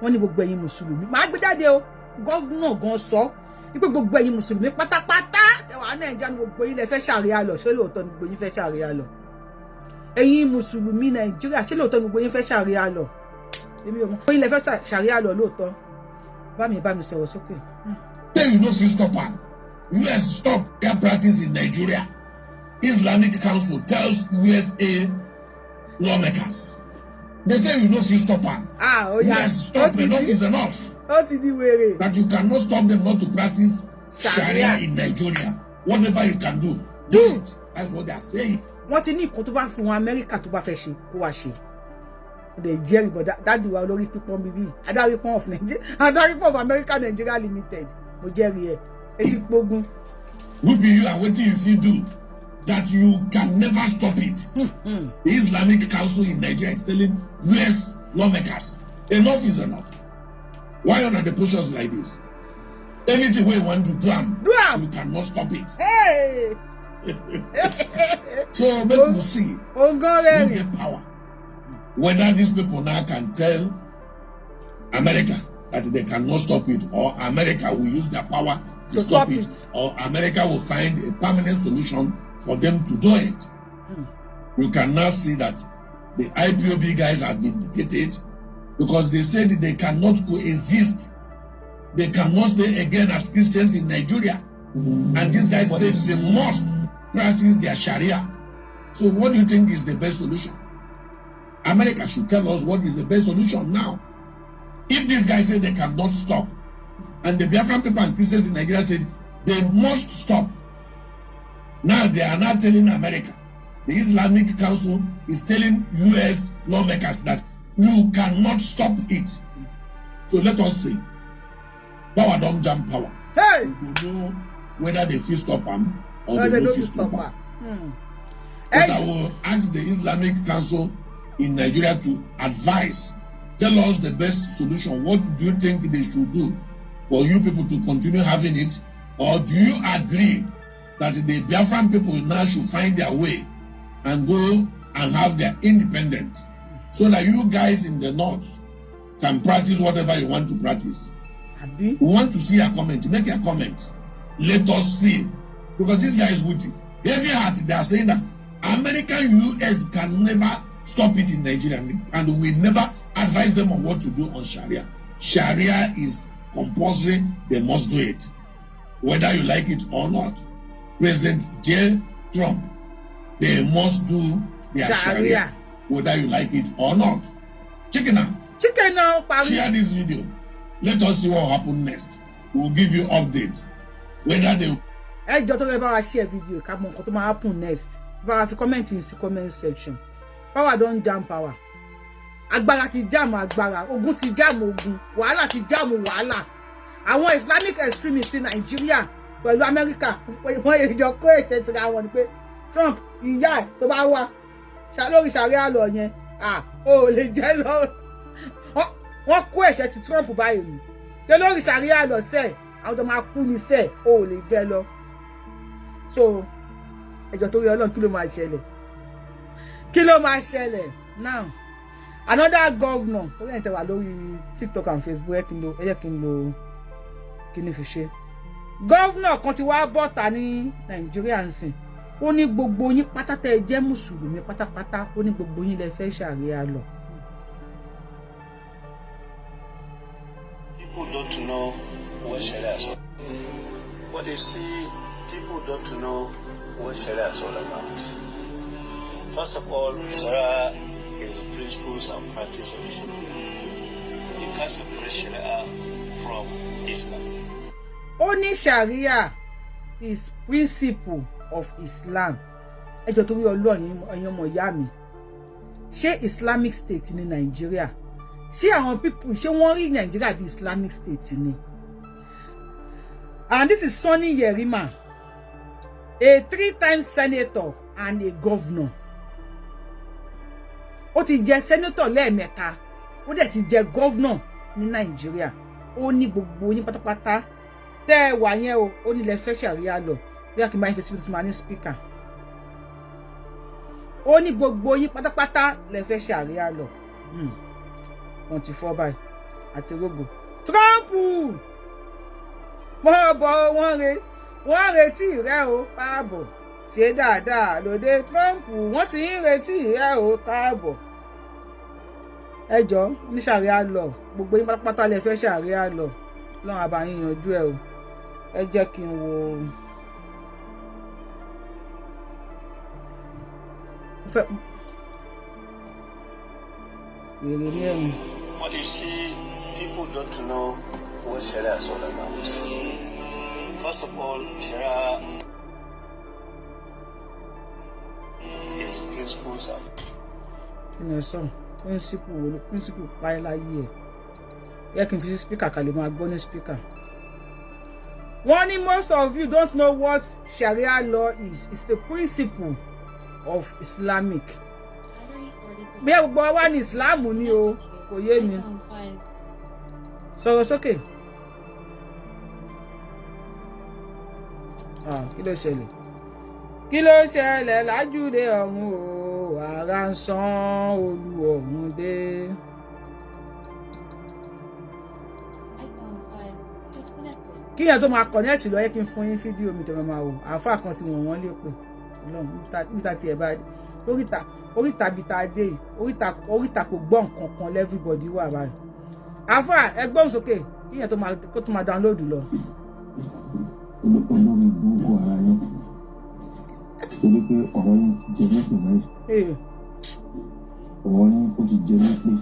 Wọ́n ní gbogbo ẹ̀yin mùsùlùmí, màá gbé jáde o. Governor gan sọ wípé gbogbo ẹ̀yin mùsùlùmí pátápátá ẹwà Nàìjíríà ní gbogbo yín lẹ fẹ́ Sharia law. Ṣé lóòótọ́ ni gbogbo yín fẹ́ Sharia law? Ẹ̀yin mùsùlùmí Nàìjíríà, ṣé lóòótọ́ ni gbogbo yín fẹ́ Sharia law? Èmi ò mọ̀. Gbogbo yín lẹ fẹ́ Sharia law lóòótọ́? Bá mi sọ̀rọ̀ sókè. Say you no fit stop am. US stop their practice in Nigeria. Islamic Council tells USA lawmakers. They say you no fit stop am. Ah, ó yá. US, stop, enough is enough. Ó ti di wèrè. That you cannot stop them not to practice Sharia. Sharia in Nigeria. Whatever you can do, do it. That's what they are saying. Wọ́n ti ní nǹkan tó bá fún wọn, Amẹ́ríkà tó bá fẹ́ ṣe, kó wá ṣe. Ó lè jẹ́rìí bọ̀ daddy wa olórí pípọ́n bíbí, adarí pọ́n of Nigeria, adarí pọ́n of America Nigeria Limited. Mo jẹ́rìí ẹ̀ etí pógún. Who be you and wetin you fit do that you can never stop it? The Islamic Council in Nigeria is telling US lawmakers, enough is enough. Why una dey push us like this? Anything wey you wan do, do am. Do am. You cannot stop it. Hey! So make we see Ogan who rẹ́rìn. get power. Whether these people now can tell America that they cannot stop it, or America will use their power to To stop stop it, it. or America will find a permanent solution for them to do it. You can now see that the IPOB guys have been defeated because they said they cannot coexist. They cannot stay again as Christians in Nigeria. And these guys said they must practice their Sharia. So what do you think is the best solution? America should tell us what is the best solution now. If these guys say they cannot stop, and the Biafran people and Christians in Nigeria said they must stop. Now they are now telling America. The Islamic Council is telling US lawmakers that you cannot stop it. So let us see. Power don jam power. Hey! We go know whether they fit stop am or No, they they no no fit fit stop stop am. am. But I will ask the Islamic Council in Nigeria to advise, tell us the best solution. What do you think they should do for you people to continue having it? Or do you agree that the Biafran people now should find their way and go and have their independence so that you guys in the north can practice whatever you want to practice? Àbí? We want to see your comment. Make your comment. Let us see. Because these guys with heavy heart, they are saying that American US can never stop it in Nigeria, and we never advise them on what to do on Sharia. Sharia is compulsory, they must do it, whether you like it or not. President J. Trump, they must do their Sharia, Sharia. whether you like it or not. Chicken now. Chicken náà parí. Share this video. Let us see what will happen next. We'll give you updates. Whether they Ẹ jọ tó fẹ́ bá wa share video, ká mọ nǹkan tó máa happen next. Bá wa fi comment sí comment section. Power don jam power. Agbára ti jam agbára, ogun ti jam ogun, wàhálà ti jam wàhálà. Àwọn Islamic extremists ní Nàìjíríà Pẹ̀lú Amẹ́ríkà, wọ́n yẹ jọ kó ẹ̀ṣẹ̀ tira wọn ni pé Trump, ìyá ẹ̀ tó bá wà lórí Sharia law yẹn, ó lè jẹ́ lọ. Wọ́n kó ẹ̀ṣẹ̀ ti Trump báyìí ni pé lórí Sharia law sẹ́ẹ̀, àwọn tó máa kú ní sẹ́ẹ̀, ó lè jẹ́ lọ. So ẹjọ́ torí Ọlọ́run, kí ló máa ṣẹlẹ̀? Kí ló máa ṣẹlẹ̀ now? Another governor tó lẹ́yìn tẹ́ wà lórí TikTok and Facebook, ẹ kí n lo, ẹ jẹ́ kí n lo kí ni fi ṣe. Governor kan ti wá bọ́ta ní Nàìjíríà ń sìn, ó ní gbogbo yín pátá tẹ́ ẹ jẹ́ mùsùlùmí pátápátá, ó ní gbogbo yín lẹ fẹ́ Sharia law. People don't know what Sharia is. What you see, people don't know what Sharia is all about. First of all, Sharia is the principles and practice of Islam. You can't separate Sharia from Islam. Ó ní Sharia is principle of Islam. Ẹ jọ̀ọ́, torí Ọlọ́run, ẹ̀yin ọmọ ìyá mi, ṣé Islamic State ní Nàìjíríà? Ṣé àwọn people, ṣé wọ́n rí Nàìjíríà bí Islamic State ni? And this is Sonny Yerima, a three-time senator and a governor. Ó ti jẹ senator lẹ́ẹ̀mẹ́ta, ó dẹ̀ ti jẹ governor ní Nàìjíríà. Ó ní gbogbo yín pátápátá tẹ́ ẹ wà yẹn o, ó ní lẹ fẹ́ Sharia law. Bí a kì í máa ń fi síbi tó máa ní speaker, ó ní gbogbo yín pátápátá lẹ fẹ́ Sharia law. Wọ́n ti fọ́ báyìí àti rogo Trump mọ́ bọ̀. Wọ́n retí rẹ o, káàbọ̀, ṣe dáadáa lóde Trump. Wọ́n ti ń retí rẹ o, káàbọ̀. Ẹ jọ ní Sharia law, gbogbo yín pátápátá lẹ fẹ́ Sharia law. Ọlọ́run á bá yín yanjú ẹ o. Ẹ jẹ́ kí n wo fẹ́ wèrè ní ẹ̀wọ̀n. Well, you see, people don't know what Sharia is all about. First of all, Sharia is principles and Kí ni ẹ sọ? Principle wo ló principle pa ẹ́ láyé ẹ̀? Yẹ kí n fi sí speaker ká lè máa gbọ́ ní speaker. Wọ́n ní most of you don't know what Sharia law is. It's the principle of Islamic. Bí gbogbo wa ní Islam ni o, kò yé mi. Sọ̀rọ̀ sókè. Ah, kí ló ṣẹlẹ̀? Kí ló ṣẹlẹ̀ lájúde ọ̀run o? Ara ń san olú ọ̀run dé. Kíyàn tó máa connect lọ, yẹ kí n fún yín fídíò mi tó máa wò. Àáfàá kan tí wọ́n wọ́n lè pè Ọlọ́run níta tí ẹ bá oríta oríta bíi ta dé yìí, oríta oríta kò gbọ́ nǹkan kan. Everybody wà báyìí. Àáfàá, ẹ gbóhùn sókè kíyàn tó máa kó tó máa download lọ. Olórí burúkú ara yín, torí pé ọ̀rọ̀ yín ti jẹ mí pè báyìí. Ọ̀rọ̀ yín, ó ti jẹ mí pé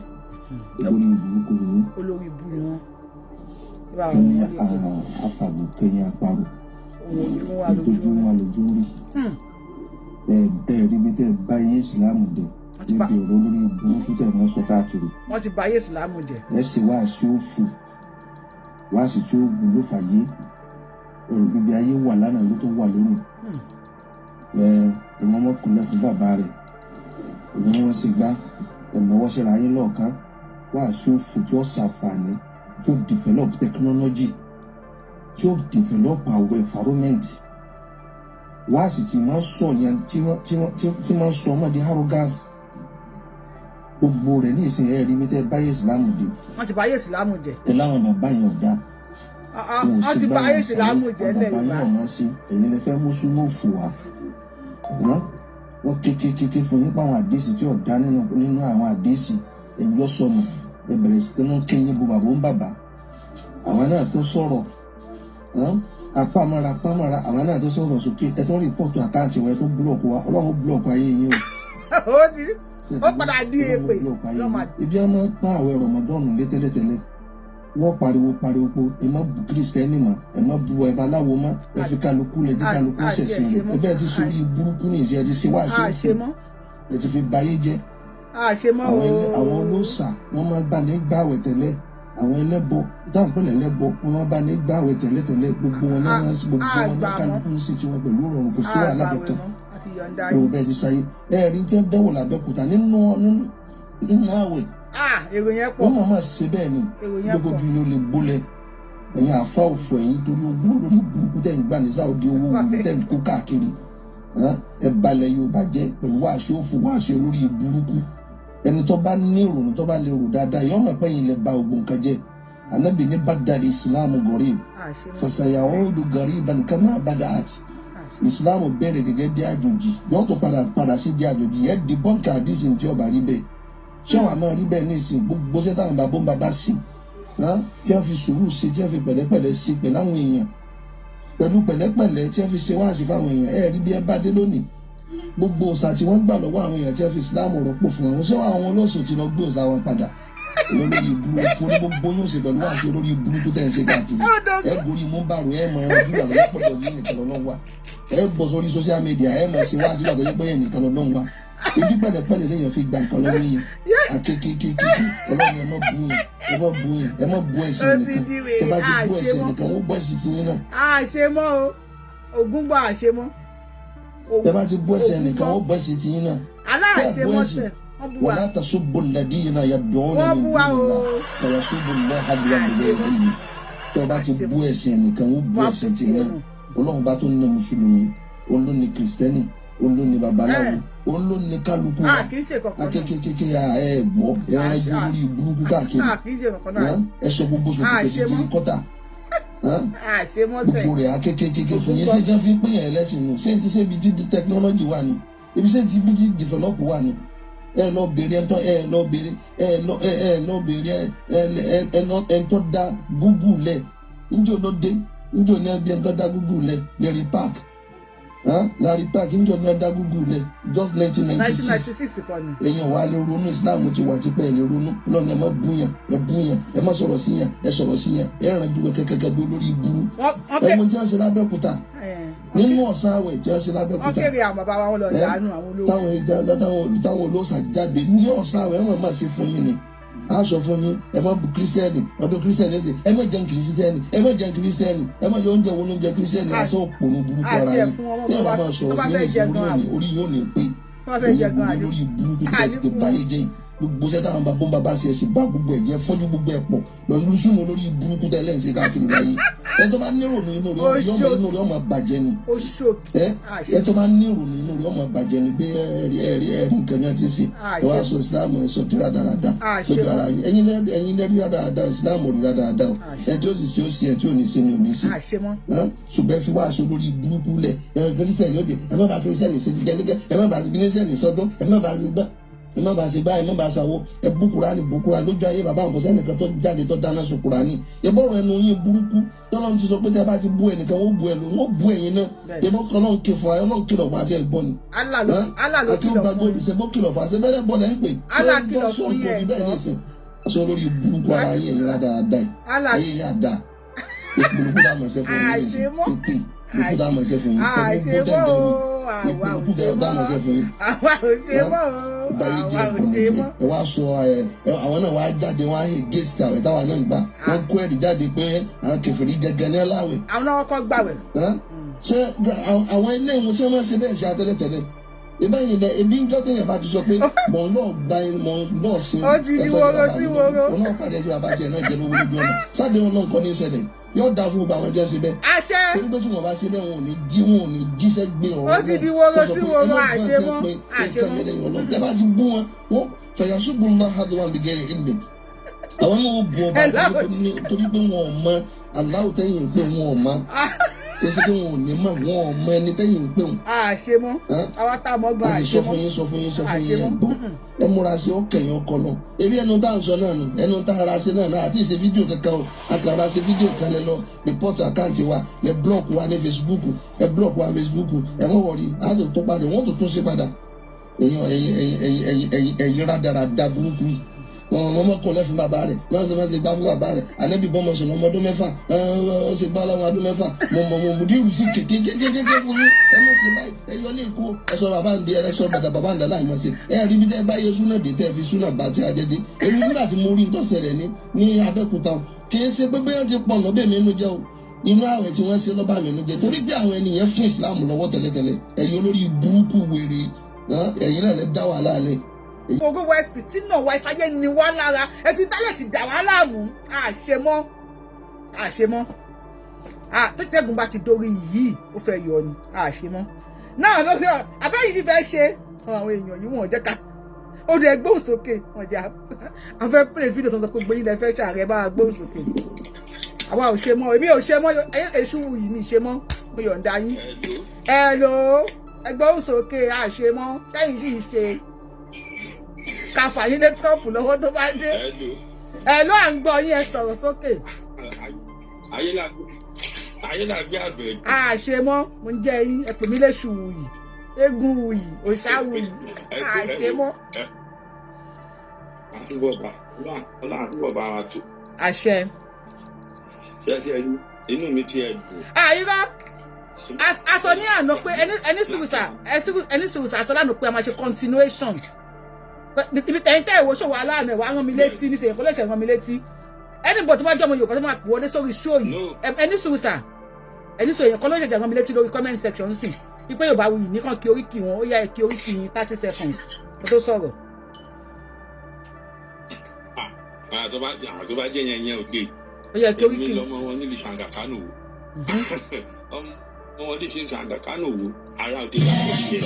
olórí burúkú ni yín. Olórí ibu ni wọ́n. Bá Kí wọn ní lè pè àfàgùn kẹyìn àparò. Ohun ojú wa ìtọ́jú lójú wa lójú ń rí. Ẹ ẹ rí bí tẹ́ ẹ bá yín ìsìlámù dé Wọ́n ti bá níbi ọ̀rọ̀ olórí burúkú tẹ́ ẹ máa ń sọ káàkiri. Wọ́n ti bà ayé ìsìlámù jẹ́. Ẹ sì wá sí òfò, wá sí tí ó gùn ló fàyè ẹrù bíbí ayé wà lánàá ló tó wà lónìí. Ẹ ọmọ ọmọkùnrin fún bàbá rẹ̀, òun wọn sì gbá ẹ̀nàwọ́ síra yín lọ́ọ̀kan. Wá sí òfò tí ó ṣàǹfààní, tí ó develop technology, tí ó develop our environment. Wá sì tí máa ń sọ yẹn, tí máa ń sọ ọmọdé arrogance, gbogbo rẹ̀ ní ìsìn. Ẹ̀ rí mi tẹ́ báyé ìsìlámù dé. Wọ́n ti bà ayé ìsìlámù jẹ́. Ẹ láwọn bàbá yẹn ọ̀dà. Ah, ah, Wọn ò wọ́n sí ti bà báyìí ayé ìsìlámù jẹ́ àwọn lẹ̀ bàbá yín Yorùbá. ọ̀mọ́ sí ẹ̀yin lè fẹ́ mú súnmọ́ òfò wá. Wọ́n kékékéké fún yín páwọn àdéhìsì tí ọ̀dá nínú àwọn àdéhìsì ẹ̀yọ́ sọnù. Ẹ bẹ̀rẹ̀ sí ní kéyìn bo bàbá ń bàbá. Àwọn náà tó sọ̀rọ̀ apámọ́ra apámọ́ra, àwọn náà tó sọ̀rọ̀ sókè. Ẹ tó report account wọn, ẹ tó block wa. Ọlọ́run block ayé yín o. Ó ti ó padà di Ọlọ́run èpè. block ayé Ọlọ́run yín. Ibi a máa ń pa àwẹ̀ Ramadan lé tẹ́lẹ̀tẹ́lẹ̀, wọ́n pariwo pariwo pé ẹ má bu kírísítẹ́nì mọ́, ẹ má bu ẹ baláwo mọ́, ẹ fi kálukú lẹ jẹ́ kálukú àti ẹ̀ ṣẹ̀sìn ṣe rẹ̀. mọ́. Ẹ bẹ́ẹ̀ ti sórí burúkú ní ìṣe, ẹ ti ṣe wá a ṣe mọ́. Ẹ ti fi bayé jẹ́. A ṣe mọ́ Àwọn o. Àwọn olóòṣà, wọ́n máa ń gbà ní gbàwẹ̀ tẹ́lẹ̀. Àwọn ẹlẹ́bọ táwọn pẹ̀lẹ́ ẹlẹ́bọ, wọn máa bá ní gbàwẹ̀ tẹ́lẹ̀tẹ́lẹ̀. Gbogbo wọn náà, gbogbo wọn náà, kálukú ń ṣe tiwọn pẹ̀lú ìrọ̀rùn, kò sí wàhálà kankan. Ẹ wò bẹ́ẹ̀ ti sáyé, ẹ rí tí wọ́n dẹ́wò l'Abẹ́òkúta nínú àwẹ̀. Èrò yẹn pọ̀. Wọ́n máa máa ṣe bẹ́ẹ̀ ni. Èrò yẹn gbogbo pọ̀. Ju yóò lè gbólẹ̀. Ẹ̀yin àfa òfò, ẹ̀yin torí owó lórí burúkú tẹ̀ ń gbà ní Saudi, owó òwú tẹ̀ ń kó káàkiri, ẹ balẹ̀ Yorùbá jẹ́ pẹ̀lú wáṣẹ òfò, wáṣẹ lórí burúkú. Ẹni tó bá ní ìrònú, tó bá lè rò dáadáa, yọ ọmọ pé yín lè ba ògùn kan jẹ́. Ànábì ní بدأ الإسلام غريب فسيعود غريبا كما بدأت. Ìsìláàmù bẹ̀rẹ̀ gẹ́gẹ́ bí àjòjì, yóò tó padà padà sí bí àjòjì. Ẹ̀ di bọ́ǹkì àdìsí tí ọba rí bẹ́ẹ̀. Ṣé wàá máa rí bẹ́ẹ̀ ní ìsìn? Gbogbo ṣé táwọn bàbá ń bàbá sí tí wọ́n fi sùúrù sí, tí wọ́n fi pẹ̀lẹ́pẹ̀lẹ́ sí pẹ̀lú àwọn èèyàn, pẹ̀lú pẹ̀lẹ́pẹ̀lẹ́ tí wọ́n fi ṣe wáàsí fáwọn èèyàn, ẹ̀ rí bí ẹ bá dé lónìí. Gbogbo òòṣà tí wọ́n gbà lọ́wọ́ àwọn èèyàn tí wọ́n fi ìsìláàmù rọ́pò fún wọn, ṣé àwọn olóṣù ti lọ gbé òòṣà wọn padà? Olórí ìbúrú fún gbogbo yóò ṣe pẹ̀lú wáàsí olórí burúkú tẹ̀ ń ṣe káàkiri. Ẹ gorí mú bàrù, ẹ mọ ẹran júlọ lọ́wọ́ pọ̀jọ́ yìí nìkan lọ́wọ́ wa. Ẹ bọ̀ sórí social media, ẹ mọ̀ sí wáàsí lọ́wọ́ pé nìkan lọ́wọ́ wa. Ibi pẹ̀lẹ́pẹ̀lẹ́ lèèyàn fi gbà nǹkan lọ́wọ́ yẹn. Akékékéké, Ọlọ́run, ẹ má bú yẹn, ẹ má bú yẹn, ẹ má bú ẹ̀sìn nìkan. Ẹ bá ti bú ẹ̀sìn nìkan, wọ́n bú ẹ̀sìn tiyín náà. Àṣemọ́ o, ògúngbọ̀ àṣemọ́. Ẹ bá ti bú ẹ̀sìn nìkan, wọ́n bú ẹ̀sìn tiyín náà. Aláàṣemọ́sẹ̀, wọ́n bú wa. ولا تسبوا الذين يدعون من دون الله فيسبوا الله عدوا بغير علم. Tó o bá ti bú ẹ̀sìn ẹnìkan, wọ́n bú ẹ̀sìn tiyín náà. Ọlọ́run bá tó ní mùsùlùmí, òun ló ní kìrìsìtẹ́nì, òun ló ní babaláwo, òun ló ní kálukú wa. Akékékéké, ẹ gbọ́ ìran ẹjọ́ lórí burúkú káàkiri, ẹ sọ gbogbo sòkòtò ti di kọ́tà gbogbo rẹ̀. Akékékéké fún yín, ṣé jẹ́ fi pín yẹn lẹ́sìn nù? Ṣé ti ṣe ibi tí technology wà ní ibi, ṣé ti bí ti develop wà ní? Ẹ lọ bèrè ẹntọ, ẹ lọ bèrè, ẹ lọ bèrè ẹ ẹntọ dá Google lẹ. Njó ló dé? Njó ní ẹbí ẹntọ dá Google lẹ? Larry Park, Larry Park, njó ní ẹ dá Google lẹ? Just 1996. Èèyàn wa lè ronú. Islam ti wà tipẹ́, ẹ lè ronú lọ́nà. Ẹ má búyàn, ẹ búyàn, ẹ má sọ̀rọ̀ sí yàn, ẹ sọ̀rọ̀ sí yàn, ẹ ràn ju kẹ̀kẹ́kẹ́ bí olórí ibú. Ẹ mọ tí wọ́n ṣe l'Abẹ́òkúta nínú ọ̀sán àwẹ̀ tí wọ́n ṣe l'Abẹ́òkúta. Wọ́n kéré àwọn bàbá wa lọ dànù àwọn olówó. Táwọn olóòṣà jáde ní ọ̀sán àwẹ̀, wọ́n máa ṣe fún yín ni. A sọ fún yín, ẹ má bu kírísítẹ́nì, ọdún kírísítẹ́nì ẹsẹ̀, ẹ má jẹun kírísítẹ́nì, ẹ má jẹun kírísítẹ́nì, ẹ má jẹ oúnjẹ wo ló ń jẹ kírísítẹ́nì. Aṣọ òpònú burúkú ara yín ní ẹ máa sọ̀rọ̀ sí ní ìsìn, orí yóò ní pé èyí burú lórí burúkú tó ti báyé jẹ́. Gbogbo sẹ́tà àwọn bàbá bàbá ṣe ẹ̀sìn bá gbogbo ẹ̀ jẹ́, fọ́jú gbogbo ẹ̀ pọ̀ lọ́dún sùnú lórí burúkú tẹ́lẹ̀ ń ṣe káàkiri láyé. Ẹ tó bá nírònú, inú rẹ̀ yọmọ, inú rẹ̀ ọmọ bàjẹ́ ni. Ẹ tó bá nírònú, inú rẹ̀ ọmọ bàjẹ́ ni pé ẹ̀rí ẹ̀rí ẹ̀rí nǹkan ní àti ṣe. Ẹ wá sọ ìsìlámù, ẹ sọ di rádaràda lójú ara yín. Ẹ̀yin lẹ́rí rádaràda, ìsìlámù rí rádaràda o. Ẹ tí ó sì ṣe ó ṣe, ẹ tí ò ní ṣe ni ò ní ṣe. Ṣùgbọ́n fi wá aṣọ lórí burúkú lẹ̀. Ẹ kírísítẹ̀nì ó dé, ẹ má bá kírísítẹ̀nì ṣe ti gẹ́gẹ́, ẹ má bá kírísítẹ̀nì sọdún, ẹ má bá gbá, ẹ má bàa ṣe gbá, ẹ má bàa ṣàwọ. Ẹ bú Kúránì, bú Kúránì lójú ayé bàbá àwọn sẹ́nìkan tó jáde tó dáná sun Kúránì. Ìbọ̀rọ̀ ẹnu yín burúkú tọ́lọ́run ti sọ pé tí a bá ti bú ẹnìkan, wọ́n bú ẹ lò, wọ́n bú ẹ̀yin náà. Ìbọn kan náà ń ké fún wa, Ọlọ́run kìlọ̀ fún àṣẹ ìgbọ́n ni. Allah ló kìlọ̀ fún yín. Ṣe bó kìlọ̀ fún àṣẹ bẹ́ẹ̀ bọ́ lẹ́ ń pè. Allah kìlọ̀ fún yín. Bẹ́ẹ̀ ní sìn aṣọ olórí burúkú ara yín, ẹ̀yin rádaràda yìí, ayé yín àdá ìpolówó dá mọ̀ ṣẹ́ fún yín, ìpè ìpolówó dá mọ̀ ṣẹ́ fún yín, pẹ̀lú bó tẹ̀ ń dẹ́rù ìpolówó dá mọ̀ ṣẹ́ fún yín. Àwa ò ṣe mọ́ o. Báyé jẹ́ Àwa ò ṣe mọ́. Ẹ wá sọ ẹ, àwọn náà wá jáde, wá against àwẹ̀ táwa náà gbà. Wọ́n kó ẹ̀rí jáde pé àwọn kèfèrí gẹ́gẹ́ ní láwẹ̀. Àwọn náà kọ́ gbàwẹ̀. Ṣé àwọn ilé ìwọ̀n ṣé wọ́n ṣe bẹ́ẹ̀ ṣe àtẹ́lẹ̀tẹ́lẹ̀ ìbáyìí lẹ? Ebi ń jọ́ téèyàn bá ti sọ pé mọ̀ ń lọ́ọ̀ gba, mọ̀ ń lọ́ọ̀ sin. Ó ti di woro sí woro. Òun náà pàdé tí bàbá tiẹ̀ náà jẹ lówó lójú ọ̀nà sáde wọn náà nǹkan ní ìṣẹ̀lẹ̀ yóò dáa fún gbogbo àwọn jẹ́ síbẹ̀. Àṣẹ. Torí pé tí wọ́n bá ṣe bẹ́ẹ̀, wọn ò ní jí, wọn ò ní jíṣẹ́ gbé ọ̀rọ̀. Ó ti di woro sí woro, àṣemọ́ àṣemọ́. Tẹ́ bá ti bú wọn, wọn fẹ̀yàṣùbù ńlá hàdùwà bìgẹ́rẹ̀ ìlú, àwọn náà ó bu ọba torí pé wọn ò mọ aláwọ̀ tẹ́yìn pé wọn ò mọ. Kí ẹsẹ̀ pé wọn ò ní mọ̀, wọn ò mọ ẹni tẹ́yìn ń pè wọn. Àṣemọ́, àwa tá a mọ̀ gan. Àṣemọ́. Sọ fún yín, sọ fún yín, sọ fún yín, ẹ gbọ́, ẹ múra sí ọkẹyìn ọkọ lọ. Ebi ẹnu tá à ń sọ náà nù, ẹnu tá a ra sí náà náà àti ìṣe fídíò kankan o. A kàn ra sí fídíò kan, lẹ lọ report account wa, lẹ block wa ní Facebook, ẹ block wa ní Facebook. Ẹ mọ̀ wọ̀rí àti tó padà, wọ́n tó tún sí padà. Ẹ̀yin ẹ̀yin ẹ̀yin ẹ̀yin ẹ̀yin ẹ̀yin rádaràda burúkú yìí. Wọn mọ́kànlẹ́ fún bàbá rẹ̀, wọ́n ṣe, wọ́n ṣe gbá fún bàbá rẹ̀. Ànábì bọ́mọ sọ̀rọ̀ ọmọ ọdún 6, ó ṣe gbá lọ́wọ́ ọdún 6. Mo mọ̀, mo mùdírù sí kékékékéké fún yín. Ẹ má ṣe báyìí, ẹ yọ ní ìkó, ẹ sọ bàbá ń di, ẹ sọ bàdà bàbá ń dà láì mọ̀ sí. Ẹ rí bí tẹ́ bá yẹ súnà dé, tẹ́ fi súnà bá ti ajẹ́ dé. Èmi nígbà tí mo rí nǹkan ṣẹlẹ̀ ní Abẹ́òkúta, kì í ṣe pé bóyá ti pọ̀ lọ́bẹ̀ mi nínú jẹ́ o. Inú àwẹ̀ tí wọ́n ṣe lọ́ba mi nínú jẹ́, torí pé àwọn ènìyàn fún Ìsìlámù lọ́wọ́ tẹ́lẹ̀tẹ́lẹ̀. Ẹ̀yin olórí burúkú wèrè, ẹ̀yin náà lè dá wàhálà lẹ̀. Gbogbo wa fìtínà wa, ìfàyè ni wá lára. Ẹ fi tálẹ̀tì dà wá láàmú. Àṣemọ́, àṣemọ́. Tó tẹ́gùn bá ti dórí yìí, ó fẹ́ yọ ni. Àṣemọ́ náà lórí abẹ́yìí ti fẹ́ ṣe àwọn èèyàn yìí, wọ́n jẹ́ ká ó dẹ̀ gbóhùn sókè. Wọ́n jẹ́ àwọn fẹ́ play fídíò tó ń sọ pé gbóyìn lẹ fẹ́ ṣàárẹ̀ bá gbóhùn sókè. Àwa ò ṣe mọ́, èmi ò ṣe mọ́. Èṣù wù mí ṣe mọ́, mo yọ̀ǹda yín. Ẹ lò ó, ẹ gbóhùn sókè. Àṣemọ́ sẹ́yìn sì ń ṣe ká fàyín lé Trump lọ́wọ́ tó bá dé. Ẹ ló à ń gbọ́ yín, ẹ sọ̀rọ̀ sókè. Ayélujára àbẹ̀. Àṣemọ́, mo ń jẹ́ yín. Ẹ pè mí léṣù wùyì, eégún wùyì, òṣà wùyì, àṣemọ́. Ọlọ́run bá wa tó. Àṣẹ. Ṣé ẹ inú mi ti ẹ dùn. Àyíká a sọ ní àná pé ẹni sùrùsà, ẹni sùrùsà, a sọ lánàá pé a máa ṣe continuation ibi tẹ̀yìn tẹ́ ìwò ṣòwò aláàánú ẹ̀ wá rán mi létí níṣẹ́ kó lè ṣe rán mi létí. Anybody tó bá jẹ́ ọmọ Yorùbá tó máa pè wọlé sórí show yìí, ẹni sùrùsà, ẹni sùrù, èèyàn kan ló ṣẹ̀ṣẹ̀ rán mi létí lórí comment section sí wípé Yorùbá wuyì nìkan kí oríkì wọn. Ó yá, ẹ kí oríkì yín, 30 seconds kó tó sọ̀rọ̀. Àwọn tó bá jẹ́ yẹn yẹn ò lè. Ó yẹ kí oríkì. Èmi lọmọ wọn nílùú Ṣàǹgàkánò wò, ọmọ wọn lè ṣe Ṣàǹgàkánò wò, ara òde làwọn ṣe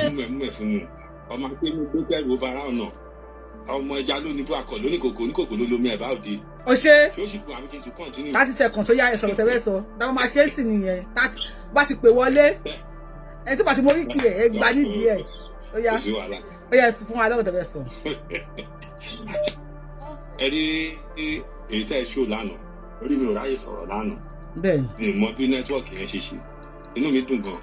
ẹ mú ẹ fún mu ọmọ akéwì gbẹgbẹrù bara ọ̀nà ọmọ ẹja lónìí bó akọ lónìí kòkó ní kòkó ló lómi ẹ̀ bá òde. Ó ṣe. Tí ó sì kú àbí kí n ti continue. 30 seconds, ó yá, ẹ sọ̀rọ̀ tẹ́wẹ́ sọ. Táwọn máa ṣe é sì nìyẹn, bá ti pè wọlé, ẹ tó bá ti mọ oríkì ẹ, ẹ gbà nídìí ẹ. Ó yá, ó yá, fún wa lọ́wọ́ tẹ́wẹ́ sọ. Ẹ rí èyí tẹ́ ẹ ṣó lánàá, orí mi ò ráyè sọ̀rọ̀ lánàá. Bẹ́ẹ̀ni. Mi ò mọ bí network yẹn ṣe ṣe. Inú mi dùn gan,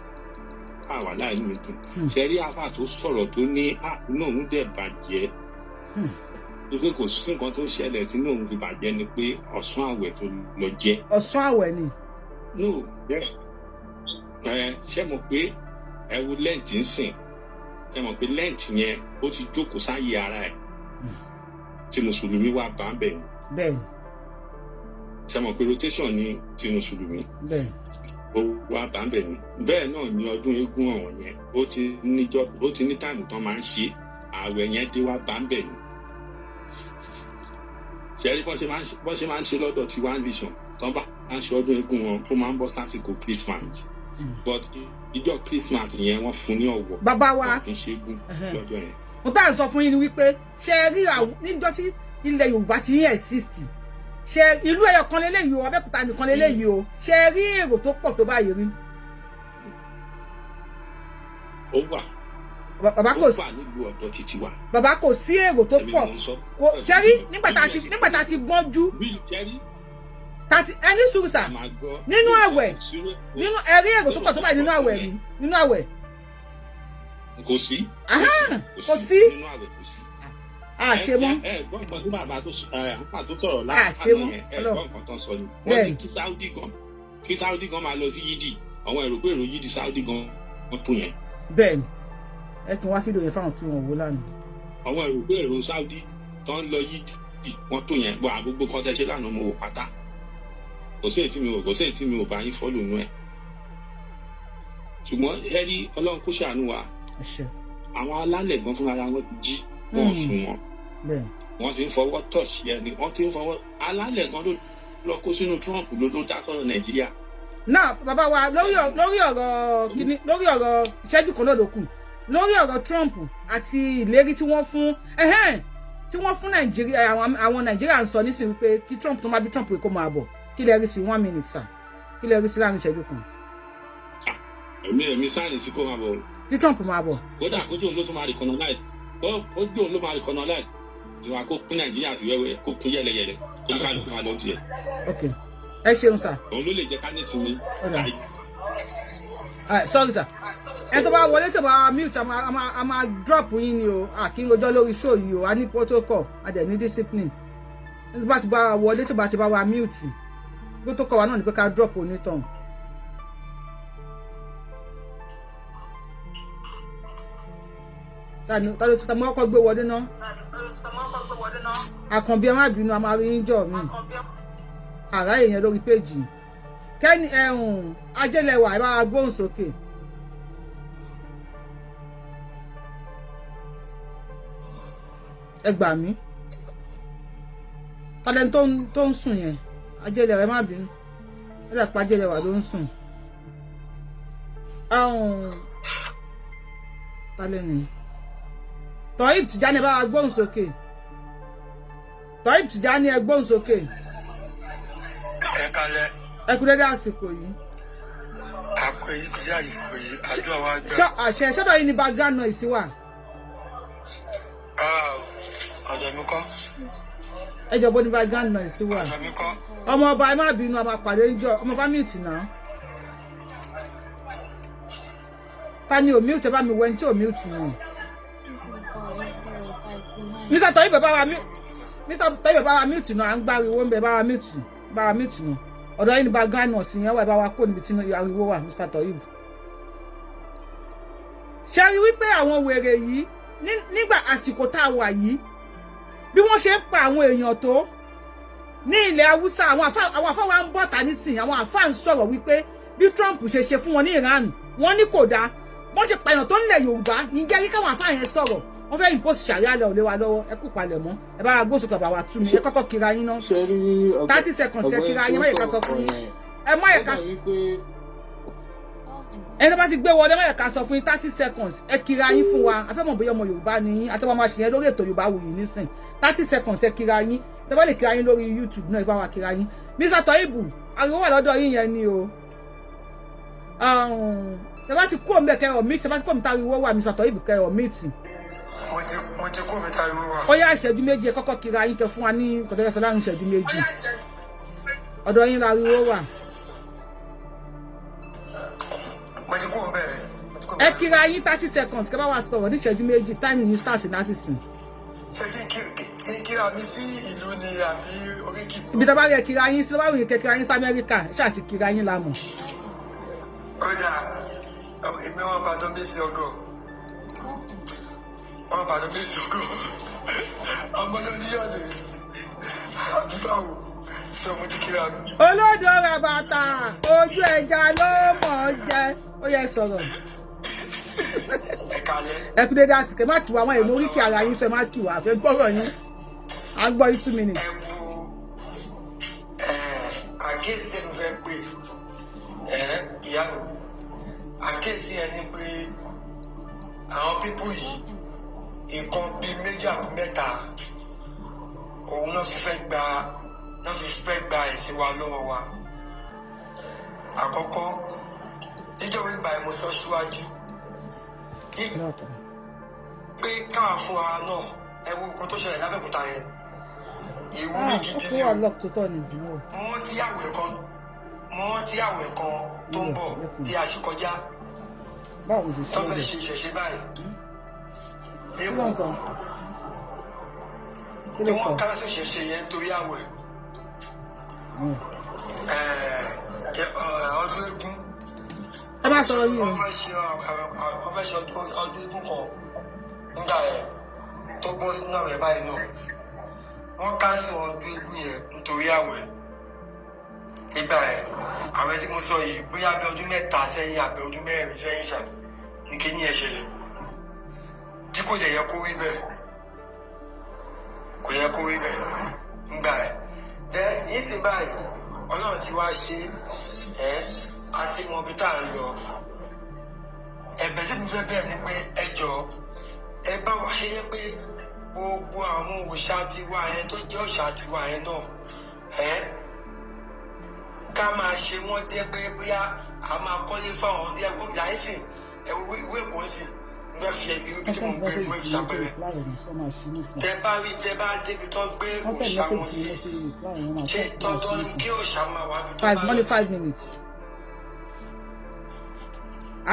àwà láì inú mi dùn. Ṣe rí afa tó sọ̀rọ̀ tó ní inú òun dẹ̀ bàjẹ́ wípé kò sí nǹkan tó ṣẹlẹ̀ tí inú òun fi bàjẹ́ ni pé ọ̀sán àwẹ̀ tó lọ jẹ́. Ọ̀sán àwẹ̀ ni. No, ẹ ṣe mọ̀ pé ẹ wo Lent ń sìn, ṣe mọ̀ pé Lent yẹn ó ti jókòó sáyé ara ẹ̀ tí mùsùlùmí wà bá ń bẹ̀ ni. Bẹ́ẹ̀ni. Ṣe mọ̀ pé rotation ni ti mùsùlùmí. Bẹ́ẹ̀ni. Ó wá bá ń bẹ̀ ni. Bẹ́ẹ̀ náà ni ọdún eégún ọ̀hún yẹn, ó ti níjọ́, ó ti ní time tán máa ń ṣe ààwẹ̀ yẹn dé wá bá ń bẹ̀ ni. Ṣẹ́rí bọ́n ṣe máa ń ṣe lọ́dọ̀ tí wọ́n á lè sàn tán bá ń ṣe ọdún eégún wọn, ó máa ń bọ́ sásìkò Christmas, but ìjọ Christmas yẹn wọ́n fún ní ọ̀wọ̀. Bàbá wa. Kì í ṣe eégún lọ́jọ́ yẹn. Mo tá à ń sọ fún yín ni wípé ṣe rí àwọn níjọ́ tí ilẹ̀ Yorùbá ti ń exist, ṣe ìlú ẹyọ kan lélẹ́yìí o, Abẹ́òkúta nìkan lélẹ́yìí o, ṣe rí èrò tó pọ̀ tó báyìí rí? Ó wà. Bàbá, kò sí. Ó wà nílùú ọ̀dọ̀ títí wa. Bàbá, kò sí èrò tó pọ̀ kò. Ṣe rí nígbà tá a ti gbọ́njú, tá a ti ẹni sùúrù sà, nínú àwẹ̀, nínú ẹrí èrò tó pọ̀ tó báyìí nínú àwẹ̀ rí, nínú àwẹ̀? Kò sí. Kò sí. Nínú àwẹ̀ kò sí. Àṣe mọ́. Ẹ gbọ́ nǹkan tí bàbá tó sọ̀rọ̀ Àṣe mọ́. láàánú yẹn, ẹ gbọ́ nǹkan tó sọ ni. Wọ́n ní kí Saudi gan máa lọ sí yídì, àwọn èrò pé èrò yídì Saudi gan wọ́n tó yẹn. Bẹ́ẹ̀ni, ẹ kàn wá fídíò yẹn fáwọn tí wọn wò lánàá. Àwọn èrò pé èrò Saudi tó ń lọ yídì wọ́n tó yẹn. Bọ́ àgbogbo kan tẹ́ ṣe lánàá, mo wò pátá, kò sí èyí tí mi ò bá yín follow nú ẹ̀. Ṣùgbọ́n ẹ rí, Ọlọ́run kó ṣàánú wa. Àwọn alálẹ̀ gan fúnra wọn ti jí, wọn ò sùn wọn, wọ́n ti ń fọwọ́ tọ̀sí ẹni, wọ́n ti ń fọwọ́ alálẹ̀ gan ló lọ kó sínú Trump ló dá sọ̀rọ̀ Nàìjíríà. Náà bàbá wa, lórí ọ̀rọ̀ kíní, lórí ọ̀rọ̀ ìṣẹ́jú kan lọ́dọ̀ kù, lórí ọ̀rọ̀ Trump àti ìlérí tí wọ́n fún ẹ̀hẹ́n tí wọ́n fún Nàìjíríà, àwọn Nàìjíríà ń sọ nísìnyí pé kí Trump tó máa bí Trump kó máa bọ̀. Kí lẹ rí sí? One minute, sir. Kí lẹ rí sí láàrin ìṣẹ́jú kan? Èmi sáà ní sí kó máa bọ̀. Kí Trump máa bọ̀. Kódà kójú òun ló tún máa recolonize, kójú òun ló máa recolonize tiwa, kó pín Nàìjíríà sí wẹ́wẹ́, kó pín yẹ́lẹyẹ̀lẹ, kó ní kálukú máa lọ tiẹ̀. Ok, ẹ ṣeun sir. Òun ló lè jẹ́ ká ní ìsinmi. Sorry sir. Ẹ tó bá wọlé tí bá mute, a máa drop yín ni o. A kì í rojọ́ lórí show yìí o. A ní protocol, a dẹ̀ ní discipline. Ẹ tó bá ti bá wa wọlé, tí bá ti bá wa mute, protocol wa náà ni pé ká drop onítọ̀hún. Ta ló ti ta mọ́ kọ́ gbé wọlé náà? Àkànbí, ẹ má bínú, a máa rí yín jọ mí àráyè yẹn lórí péjì kẹ́ni ẹ̀hún ajẹ́lẹ̀wà. Ẹ bá wa gbóhùn sókè. Ẹ gbà mí, tálẹ́ni tó ń sùn yẹn? Ajẹ́lẹ̀wà, ẹ má bínú, ẹ dà pa ajẹ́lẹ̀wà ló ń sùn. Ẹ̀hún tálẹ́ni Toyib Tijani, ẹ bá wa gbóhùn sókè. Toyib Tijani, ẹ gbóhùn sókè. Ẹ kalẹ̀. Ẹ kú dédé àsìkò yìí. Àpò èyí kò jẹ́ àsìkò yìí, àdúrà wa gbà. Ṣọ́ àṣẹ ṣọ́dọ̀ yìí ni background noise wà? Rárá o, ọ̀dọ̀ mi kọ́. Ẹ jọ, bó ni background noise wà? Ọ̀dọ̀ mi kọ́. Ọmọ ọba, ẹ má bínú, a máa pàdé níjọ́. Ọmọ ọba, mute náà. Ta ni ò mute? Ẹ bá mi wẹ́n tí ò mute ni. Mr. Toyib, bá wa mute. Mr. Toyib, bá wa mute náà. À ń gbáriwo ń bẹ. Bá wa mute, bá wa mute náà. Ọ̀dọ̀ yìí ni background noise yẹn wà. Ẹ bá wa kó níbi tí ariwo wà, Mr. Toyib. Ṣe rí wípé àwọn wèrè yìí nígbà àsìkò tá a wà yìí, bí wọ́n ṣe ń pa àwọn èèyàn tó ní ilẹ̀ Haúsá, àwọn àfa wa ń bọ̀ ta nísìnyí. Àwọn àfa ń sọ̀rọ̀ wípé bí Trump ṣe ṣe fún wọn ní Iran, wọ́n ní kò dáa. Wọ́n ṣe pààyàn tó nílẹ̀ Yorùbá ní jẹ́ kí káwọn àfa yẹn sọ̀rọ̀. Wọ́n fẹ́ impose sharia law lé wa lọ́wọ́. Ẹ kú palẹ̀ mọ́. Ẹ bá wa gbósùkọ̀, bá wa tú mi. Ẹ kọ́kọ́ kira yín ná. Ṣe rí? 30 seconds, ẹ kira yín. Má yẹ ká sọ fún yín, ẹ má yẹ ká ẹ tó bá ti gbé wọlé, má yẹ ká sọ fún yín. 30 seconds, ẹ kira yín fún wa. A fẹ́ mọ̀ bóyá ọmọ Yorùbá ni yín àti ọmọ máa ṣe yẹn lórí ètò Yorùbá Wuyì nísìn. 30 seconds, ẹ kira yín. Tẹ́ bá lè kira yín lórí YouTube náà, ẹ bá wa kira yín. Mr. Toyibu, ariwo wà lọ́dọ̀ yín yẹn ni o. Tẹ́ bá ti kú òun bẹ́ẹ̀, kẹ́ mute. Tẹ́ bá ti kú òun tá ariwo wà, Mr. Toyibu, kẹ́ mute. Mo ti kó mi ta irú wa. Ó yá, ìṣẹ́jú 2, ẹ kọ́kọ́ kira yín, kẹ́ fún wa ní kọ́tẹ́fẹ́sọ láàrin ìṣẹ́jú 2. Ọ̀dọ̀ yín láriwo wà. Mo ti kó bẹ́ẹ̀. Mo ti kó Ẹ bẹ́ẹ̀. kira yín, 30 seconds, kẹ́ bá wa sọ̀rọ̀ ní ìṣẹ́jú 2. Time yín start láti sìn. Ṣé kí n kíra mi sí ìlú ni àbí oríkì? Ibi tá a bá rí ẹ kira yín sí, báwo ni kẹ́ kira yín sí Amẹ́ríkà? Ẹ ṣáà ti kira yín la mọ̀. Ó dà, èmi wọn bá dán mí sí ọgọ. Wọn bá dán mí sí ọgọ. Ọmọ ló ní ọ̀lẹ́. Àbí báwo? Ṣé mo ti kíra mi? Olódò ra bàtà, ojú ẹja ló mọ̀ ọ́ jẹ. Ó yẹ sọ̀rọ̀. Ẹ kalẹ̀. Ẹ kú dédé àsìkò. Ẹ má kí wa àwọn èèmọ̀ oríkì ara yín sọ. Ẹ má kí wa, àfẹ́ gbọ́rọ̀ yín. À ń gbọ́ yín, 2 minutes. Ẹ wo ẹ, àkíyèsí tẹ́mi fẹ́ pè ẹ, ìyá mi, àkíyèsí ẹ ní pé àwọn people yìí, nǹkan bíi méjì àbí mẹ́ta òun náà fi fẹ́ gba ẹ̀sìn wa lọ́wọ́ wa. Àkọ́kọ́, níjọba ìgbà mo sọ síwájú pé káà fún ara náà, ẹ wo nǹkan tó ṣẹlẹ̀ lábẹ́òkúta yẹn, ìwúrí Ah, ó gidi tún ni wà o. lock tó tọ̀ ní ìdúró. Mo rántí àwẹ̀ kan tó ń bọ̀ tí a ṣe kọjá Báwo ló ṣe tó ṣe fẹ́ é? ṣe ìṣẹ̀ṣe báyìí Kí ló ń lẹ́kọ̀ọ́ sọ? Kí tí ló sọ? wọ́n cancel ìṣẹ̀ṣe yẹn nítorí àwẹ̀ ọdún eégún. Ẹ má sọ̀rọ̀ yín o. Wọ́n fẹ́ ṣe ọdún eégún kan nígbà yẹn tó bọ́ sínú àwẹ̀ báyìí náà, wọ́n cancel ọdún eégún yẹn nítorí àwẹ̀ nígbà yẹn. Àwẹ̀ tí mo sọ yìí, bóyá bí ọdún 3 sẹ́yìn àbí ọdún 4 sẹ́yìn ṣá ní kíní yẹn ṣẹlẹ̀, tí kò yẹ kó rí bẹ́ẹ̀, kò yẹ kó rí bẹ́ẹ̀ nígbà yẹn. Dẹ nísìnyí báyìí, Ọlọ́run ti wá ṣe ẹ́, a ti mọ ibi tá à ń lọ. Ẹ̀bẹ̀ tí mo fẹ́ bẹ́ẹ̀ ni pé ẹ jọ, ẹ bá wa ṣe yẹ pé gbogbo àwọn òòṣà tiwa yẹn tó jẹ́ òòṣà tiwa yẹn náà, ẹ ká máa ṣe wọ́n dé pé bóyá a máa kọ́lé fáwọn láìsìn. Ẹ wo ìwé Èkó sí, mo fẹ́ fi irú bí tí mo ń gbé, mo fẹ́ fi ṣàpẹẹrẹ. Tẹ bá rí, tẹ bá débi tó gbé òòṣà wọn sí, ṣé dandan ni kí òòṣà máa wà bí tó Five bá only lọ sí? 5 minutes.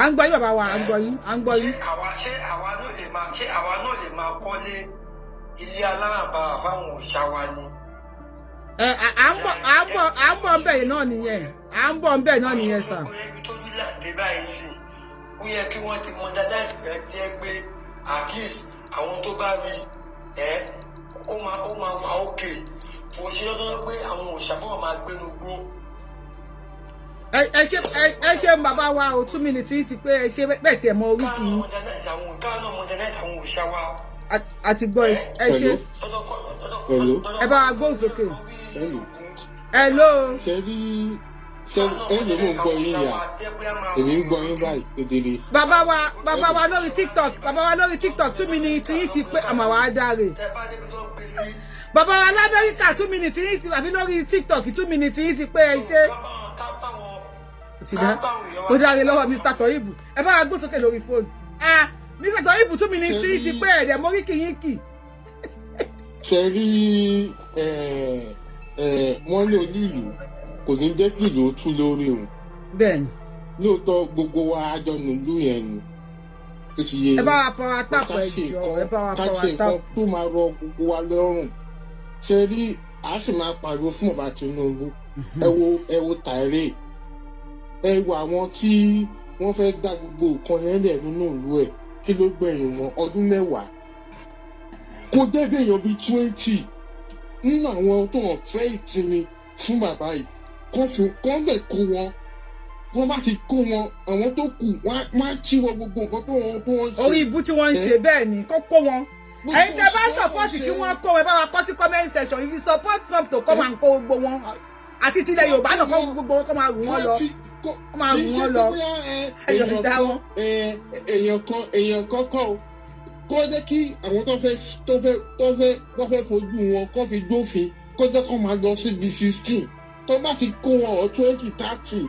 À ń gbọ́ yín, bàbá wa, à ń gbọ́ yín, à ń gbọ́ Ṣé yín. àwa, ṣé àwa náà lè máa kọ́lé ilé alárànbarà fáwọn òòṣà wa ni? Ẹ à ń bọ̀ ń bẹ̀ náà nìyẹn, à ń bọ̀ ń bẹ̀ náà nìyẹn, sir. Ibi tó ní láǹdé báyìí sí, ó yẹ kí wọ́n ti modernize rẹ̀ bí ẹ pé at least àwọn tó bá rí ẹ, ó máa wà ókè. Kò ṣe lọ́dọ́ pé àwọn òòṣà bọ̀ máa gbénu gbó. Ẹ ṣe, ẹ ṣe bàbá wa o. 2 minutes yín ti pé. Ẹ ṣe bẹ́ẹ̀ tiẹ̀ mọ oríkì Káwọn yín. modernize àwọn, káwọn náà modernize àwọn òòṣà wa. A ti gbọ́, ẹ ṣe. Hello. Ẹ bá wa gbóhùn sókè. Hello. Hello. Ṣe rí, ṣe ẹ ló mò ń gbọ́ yín yà, èmi ń gbọ́ yín báyìí kedere. Bàbá wa, bàbá wa lórí TikTok, bàbá wa lórí TikTok, 2 minutes yín ti pé. Àmà wàá dáre. Tẹ bá débi tó gbé sí. Bàbá wa lamẹ́ríkà, 2 minutes yín ti, àbí lórí TikTok, 2 minutes yín ti pé. Ẹ ṣe. Ká bá wọn. Ti dá ó dáre lọ́wọ́ Mr Toyibu. Ẹ bá wa gbóhùn sókè lórí fóònù. Ah, Mr Toyibu, 2 minutes yín ti pé. Ẹ̀dẹ̀ móríkì yín kì. Ṣe rí, ẹ ẹ wọ́n ní onílù kò ní jẹ́ kí ìlú ó tú lórí òun. Bẹ́ẹ̀ni. Lóòótọ́, gbogbo wa àjọ nílùú yẹn ni, ó ti yé Ẹ bá yín. wa power tap, Ká ẹ ṣe jọ, nǹkan ẹ bá wa ká ṣe power nǹkan tap. tó máa rọ gbogbo wa lọ́rùn. Ṣe rí, a sì máa pariwo fún bàbá Tinubu. Ẹ wo tàìrè, ẹ wo àwọn tí wọ́n fẹ́ dá gbogbo nǹkan yẹn lẹ̀ nínú ìlú ẹ̀, kí ló gbẹ̀yìn wọn? Ọdún 10 kó jẹ́ bí èèyàn bíi 20 nínú àwọn tó hàn fẹ́ ìsinmi fún bàbá yìí, kó fi kó lè kó wọn. Wọ́n bá ti kó wọn, àwọn tó kù wọ́n á chíwọ́ gbogbo nǹkan tó wọ́n ṣe. Orí ibú tí wọ́n ń ṣe, bẹ́ẹ̀ ni, kó kó wọn. Gbogbo Ẹ̀yin tẹ́ bá òṣìṣẹ́ support ṣe. kí wọ́n kó wọn, ẹ bá wa kọ sí comment section if you support Trump to come and kó gbogbo wọn, àti tilẹ̀ Yorùbá náà, kó gbogbo wọn, kó máa rù wọ́n lọ, kó kó máa rù wọ́n lọ. Èèyàn Ẹ̀yọ̀ dá kan wọn. Èèyàn kan kọ́ o, kó jẹ́ kí àwọn tó fẹ́ fojú wọn kó fi dófin, kó jẹ́ kó máa lọ síbi 15, tó bá ti kó wọn ọ̀ 20, 30,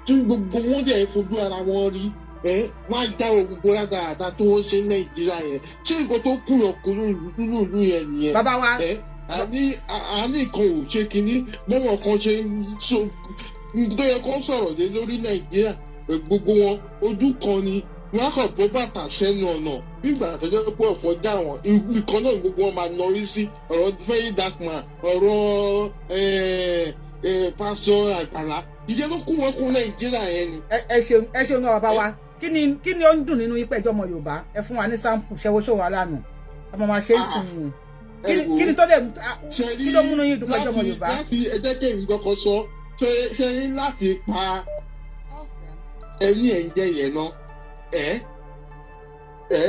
tí gbogbo wọn dẹ̀ fojú ara wọn rí ẹ, wọ́n á dáwọ́ gbogbo rádaràda tó ń ṣe ní Nàìjíríà yẹn. Ṣé nǹkan tó kùyàn kú nínú ìlú yẹn nìyẹn? Bàbá wa. Ẹ àní nǹkan ò ṣe kínní bọ́wọ̀ kan ṣe ń so tó yẹ kó sọ̀rọ̀ lé lórí Nàìjíríà. Gbogbo wọn ojú kan ni wọn á kàn bọ́ bàtà sẹ́nu ọ̀nà nígbà tó jẹ́ pé ọ̀fọ̀ dá wọn ìkan náà, gbogbo wọn máa nọrí sí ọ̀rọ̀ Very Dark Man, ọ̀rọ̀ pásítọ̀ Àgbàlá, ìjẹ́ ló kún wọn kún Nàìjíríà yẹn ni. Ẹ ṣeun, ẹ ṣeun náà, bàbá wa. Kí ni ó ń dùn nínú yín pé ẹjọ́ ọmọ Yorùbá? Ẹ fún wa ní sample ṣẹ́wó ṣòwò alánà ọmọ máa ṣe é sìn yín. Kí ni tó lè Ṣe rí kí ló múnú yín dùn pé ẹjọ́ ọmọ láti Yorùbá? Láti ẹ jẹ́ kí èmi kọ́kọ́ sọ. Ṣe rí, láti pa ẹni ẹ̀ ń jẹ yẹn náà, ẹ ẹ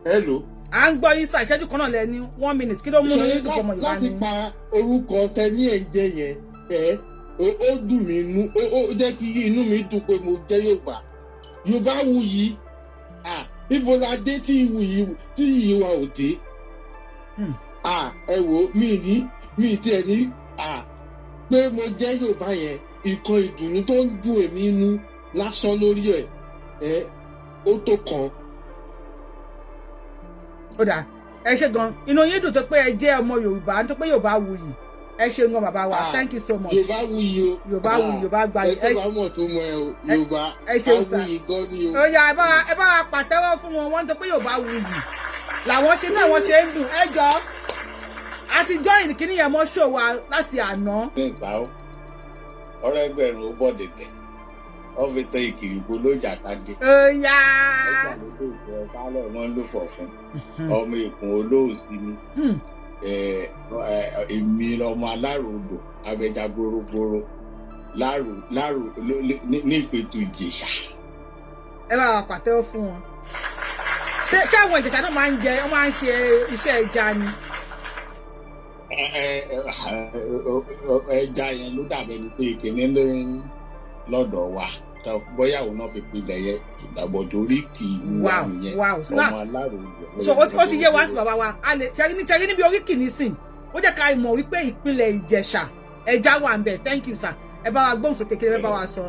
ẹ lò. À ń gbọ́ yín sà. Ìṣẹ́jú kan náà lẹ ní, 1 minute. Kí ló múnú Ṣe yín dùn pé ọmọ Yorùbá láti ni? pa orúkọ tẹni ẹ̀ ń jẹ yẹn, ẹ ó dùn mí inú, ó jẹ́ kí inú mi dùn pé mo jẹ́ Yorùbá. Yorùbá wuyì. À ibo la dé tí ìwuyì tí ìyí wa ò dé? À ẹ wò ó, mi ní mi tiẹ̀ ní à pé mo jẹ́ Yorùbá yẹn, ìkan ìdùnnú tó ń dùn èmi inú lásán lórí ẹ̀, ẹ ó tó kan. Ó dà, ẹ ṣe gan. Inú yín dùn tó pé ẹ jẹ́ ọmọ Yorùbá, tó pé Yorùbá wuyì. Ẹ ṣe gan, bàbá wa. Ah, Thank you so much. Yorùbá wuyì o. Yorùbá wuyì, Yorùbá gbayì. Ẹ tó bá mọ̀ tó mọ ẹ o, Yorùbá Ẹ ṣeun sà. awuyì gan ni o. Ó yá, ẹ bá wa pàtẹ́wọ́ fún wọn. Wọ́n tó pé Yorùbá wuyì làwọn ṣe náà, wọ́n ṣe ń dùn. Ẹ jọ, a ti join kíní yẹn mọ́ show wa láti àná. Ní ìta ó ọ̀rọ̀ ẹgbẹ̀rún ó bọ̀ dẹ̀dẹ̀ wọ́n fi tẹ ìkìrìbó lójà tàgé. Ó yá. Ẹgbà lójú ìfẹ́ kálẹ̀ wọn ló fọ̀ fún ọmọ ìkùn olóòsì mi. Èmi lọmọ aláròdò abẹja gbórógbóró lárò lárò ní Ìpẹ̀tù Ìjẹ̀ṣà. Ẹ bá wa pàtẹ́wọ́ fún wọn. Ṣé àwọn Ìjẹ̀ṣà náà máa ń jẹ, wọ́n máa ń ṣe iṣẹ́ ẹja ni? Ẹja yẹn ló dàbẹ̀ ni pé kìnínní ló ń lọ́dọ̀ wa bóyá òun náà fi pilẹ̀ yẹn ìdàgbọ̀ torí kì í wà nìyẹn. Ọmọ aláròdò. So ó ti yé wa sí, bàbá wa. A lè ṣẹ́rí níbi oríkì nísìn, ó jẹ́ ká mọ̀ wípé ìpínlẹ̀ Ìjẹ̀ṣà, ẹja wà ń bẹ̀. Thank you, sir. Ẹ bá wa gbóhùn sókè, kí lè bá wa sọ.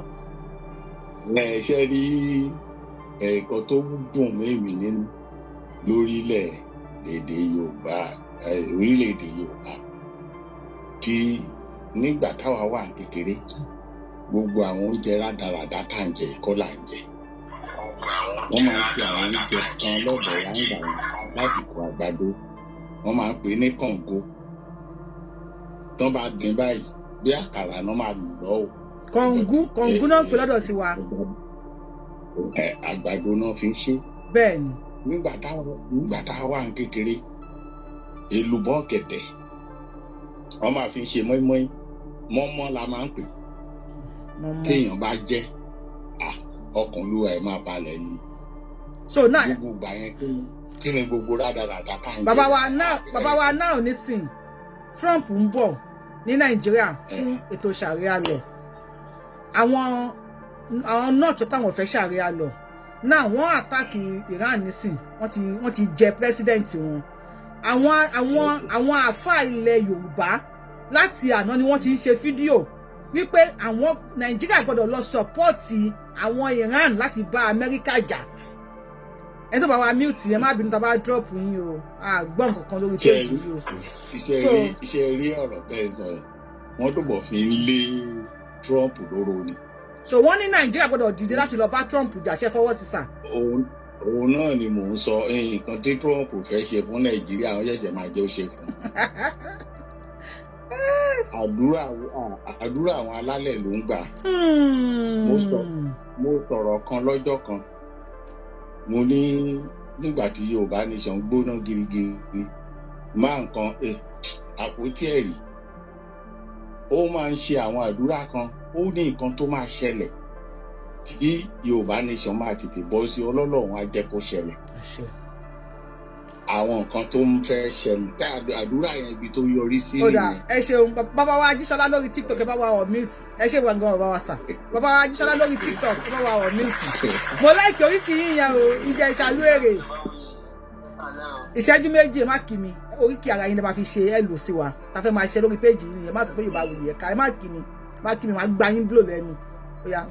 Ẹ ṣe rí ẹ̀ẹ̀kan tó dùn mí nínú lórílẹ̀ èdè Yorùbá, orílẹ̀-èdè Yorùbá, tí nígbà táwa wà kékeré, gbogbo àwọn oúnjẹ rádaràdá tá à ń jẹ kọ́ là ń jẹ. Wọ́n máa ń ṣe àwọn oúnjẹ kan lọ́dọ̀ wa ń gbà yẹn lásìkò àgbàdo. Wọ́n máa ń pè é ní kàngó. Tán bá dín báyìí, bí àkàrà náà máa lù lọ́ o. Kọ̀ǹgú, kọ̀ǹgú náà ń pè lọ́dọ̀ tiwa. Ẹ, àgbàdo náà fi ń ṣe. Bẹ́ẹ̀ ni. Nígbà táwa wà ní kékeré, èlùbọ́ ọ̀gẹ̀dẹ̀ wọ́n máa fi ń ṣe mọ́ínmọ́ín. Mọ́mọ́ la máa ń pè. Mọ̀mọ́. Téèyàn bá jẹ́ à, ọkàn olúwa ẹ̀ máa balẹ̀ ni. So now Gbogbo ìgbà yẹn, kí ni gbogbo rádaràdà tá à ń jẹ? Bàbá wa now, bàbá wa now, nísìn Trump ń bọ̀ ní Nàìjíríà fún ètò sharia law. Àwọn north tó àwọn fẹ́ sharia law now, wọ́n attack Iran nísìn, wọ́n ti jẹ president wọn. Àwọn àáfàá ilẹ̀ Yorùbá láti àná ni wọ́n ti ń ṣe fídíò wípé àwọn Nàìjíríà gbọ́dọ̀ lọ support àwọn Iran láti bá Amẹ́ríkà jà. Ẹni tó bá wa mute yẹn, má bínú tá a bá drop yín o, a gbọ́ nǹkan kan lórí Ṣé page yìí o. Iṣẹ́ rí iṣẹ́ rí ọ̀rọ̀ tẹ́ ẹ sọ yẹn, wọ́n túbọ̀ fi ń lé Trump lóró ni. So wọ́n ní Nàìjíríà gbọ́dọ̀ dìde láti lọ bá Trump jà. Ṣe fọwọ́ sí, sà? Òun náà ni mò ń sọ. Nǹkan tí Trump fẹ́ ṣe fún Nàìjíríà, wọ́n ṣẹ̀ṣẹ̀ máa jẹ́ ó ṣe fún un. Àdúrà àwọn alálẹ̀ ló ń gbà. Mo sọ̀rọ̀ kan lọ́jọ́ kan, mo ní nígbà tí Yorùbá Nation gbóná girigiri máa nǹkan àpótí ẹ̀rí, ó máa ń ṣe àwọn àdúrà kan, ó ní nǹkan tó máa ṣẹlẹ̀ tí Yorùbá Nation máa tètè bọ́ sí. Ọlọ́lọ́run á jẹ́ kó ṣẹlẹ̀. Àṣẹ. Àwọn nǹkan tó ń fẹ́ ṣẹlẹ̀ tá àdúrà yẹn, ibi tó yọrí sí Ó dà. nìyẹn. Ẹ ṣeun, bàbá wa Ajísọlá lórí TikTok, ẹ bá wa unmute. Ẹ ṣe gbọngàn, bàbá wa sà. Bàbá wa Ajísọlá lórí TikTok, ẹ bá wa unmute. Mo like oríkì yín yẹn o. Ìjẹ ìṣàlú èrè, ìṣẹ́jú 2, ẹ má kí mi. Oríkì ara yín lè máa fi ṣe ẹ lò sí wa ta fẹ́ máa ṣe lórí péjì yìí nìyẹn. Má sọ pé Yorùbá wuyì ẹ̀ka. Ẹ má kí mi, má kí mi, má gba yín blow lẹ́nu. Ó yá.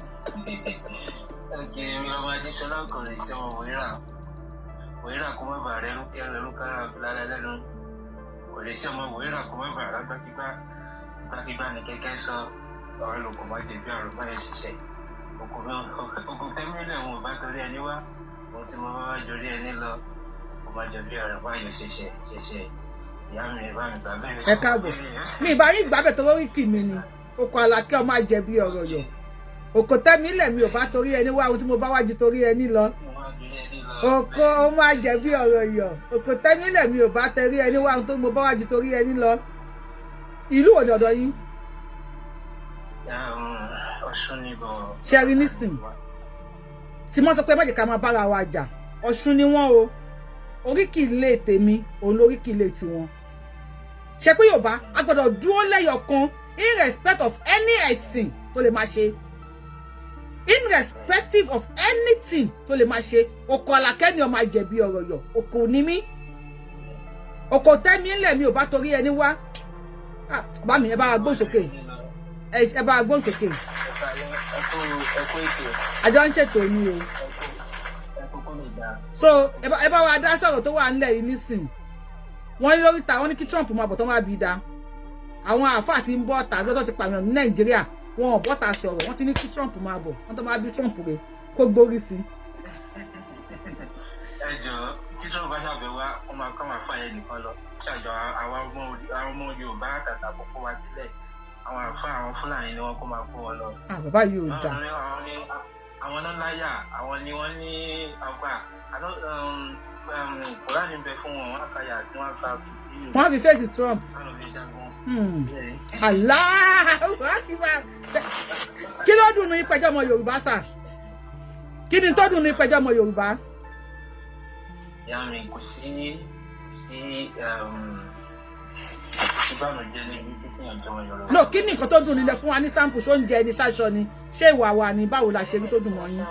Okay, ọmọ Adéṣọlá kò lè ṣe ọmọ wòírà wòírà kó má bàa rẹrú kí ẹrú kára lálẹ́ lẹ́nu. Kò lè ṣe ọmọ wòírà kó má bàa rágbákígbá gbákígbá ní kẹ́kẹ́ sọ ọ̀rọ̀ ló kò má jẹ̀bi àrùn báyìí ṣiṣẹ́ òkú tẹ́mílẹ̀ òun ò bá torí ẹni wá òun tí mo bá wá jorí ẹni lọ kò má jẹ̀bi àrùn báyìí ṣiṣẹ́ ṣiṣẹ́. Ìyá mi bá mi gbà bẹ́ẹ̀. Ẹ káàbọ̀. Mi ìbá yín gbàbẹ̀ tó lórí kì mí ni oko alákẹ́ ọmọ àjẹbí ọ̀rọ̀ yọ̀ òkò tẹ́mi lẹ̀ mi ò bá torí ẹni wá ohun tí mo bá wájú torí ẹni lọ oko ọmọ àjẹbí ọ̀rọ̀ yọ̀ òkò tẹ́mi lẹ̀ mi ò bá torí ẹni wá ohun tó mo bá wájú torí ẹni lọ. Ìlú wo ni ọ̀dọ̀ yín? Ọ̀ṣun ni bọ̀. Ṣe rí nísìn tí wọ́n sọ pé má jẹ́ ká máa bára wa jà? Ọ̀ṣun ni wọ́n o. Oríkì ilé tèmi òun lóríkì ilé tiwọn. Ṣe pé Yorùbá a gbọ́dọ̀ dúró lẹ́yọ̀ kan in respect of any ẹ̀sìn tó lè máa ṣe, irrespective of anything tó lè máa ṣe. Oko alákẹ́ ni ọmọ àjẹbí ọ̀rọ̀ yọ̀ oko ní mí oko tẹ́mi ńlẹ̀ mi ò bá torí ẹni wá. Ah, bàbá mi, ẹ bá wa gbóhùn sókè, ẹ bá wa gbóhùn sókè. Ẹkú ètò. Àjọ ń ṣètò ni o. Ẹkú kó lè dáa. So ẹ bá wa dá sọ̀rọ̀ tó wà nílẹ̀ yìí nísìn. Wọ́n ní lórí ta, wọ́n ní kí Trump máa bọ̀ tó máa bí da. Àwọn àáfàá ti ń bọ́ ta lọ́dọ̀ ti pààyàn ní Nàìjíríà, wọn ò bọ́ta sọ̀rọ̀. Wọ́n ti ní kí Trump máa bọ̀, wọ́n tó máa bí Trump rẹ̀ kó gbórí sí i. Ẹ jọ̀ọ́, tí sọ́ọ̀ bá ṣàbẹ̀ wá, wọ́n máa kọ́ máa fà yẹn nìkan lọ ṣàjọ àwọn ọmọ Yorùbá àtàtà kókó wa sílẹ̀. Àwọn àfa àwọn Fúlàní ni wọ́n kó máa kó wọn lọ. Ah, bàbá yìí ò dáa. Àwọn náà láyà, àwọn ni wọ́n ní ọgbà Kùránì bẹ fún wọn, wọn kàyà tí wọ́n ka kùsì. Wọ́n fi fèsì Trump. Wọ́n fi jagun. Allahu Akbar. Kí ló dùn ní ìpẹjọ́ ọmọ Yorùbá sà? Kí ni tó dùn ní ìpẹjọ́ ọmọ Yorùbá? Ìyá mi, kò sí ìbànújẹ́ níbi títí ọjọ́ ọmọ Yorùbá. No, kí ni nǹkan tó dùn nílẹ̀ fún wa ní sample? Ṣó ń jẹ ní ṣáṣọ ni? Ṣé ìwà wa ni? Báwo la ṣe rí tó dùn mọ́ yín?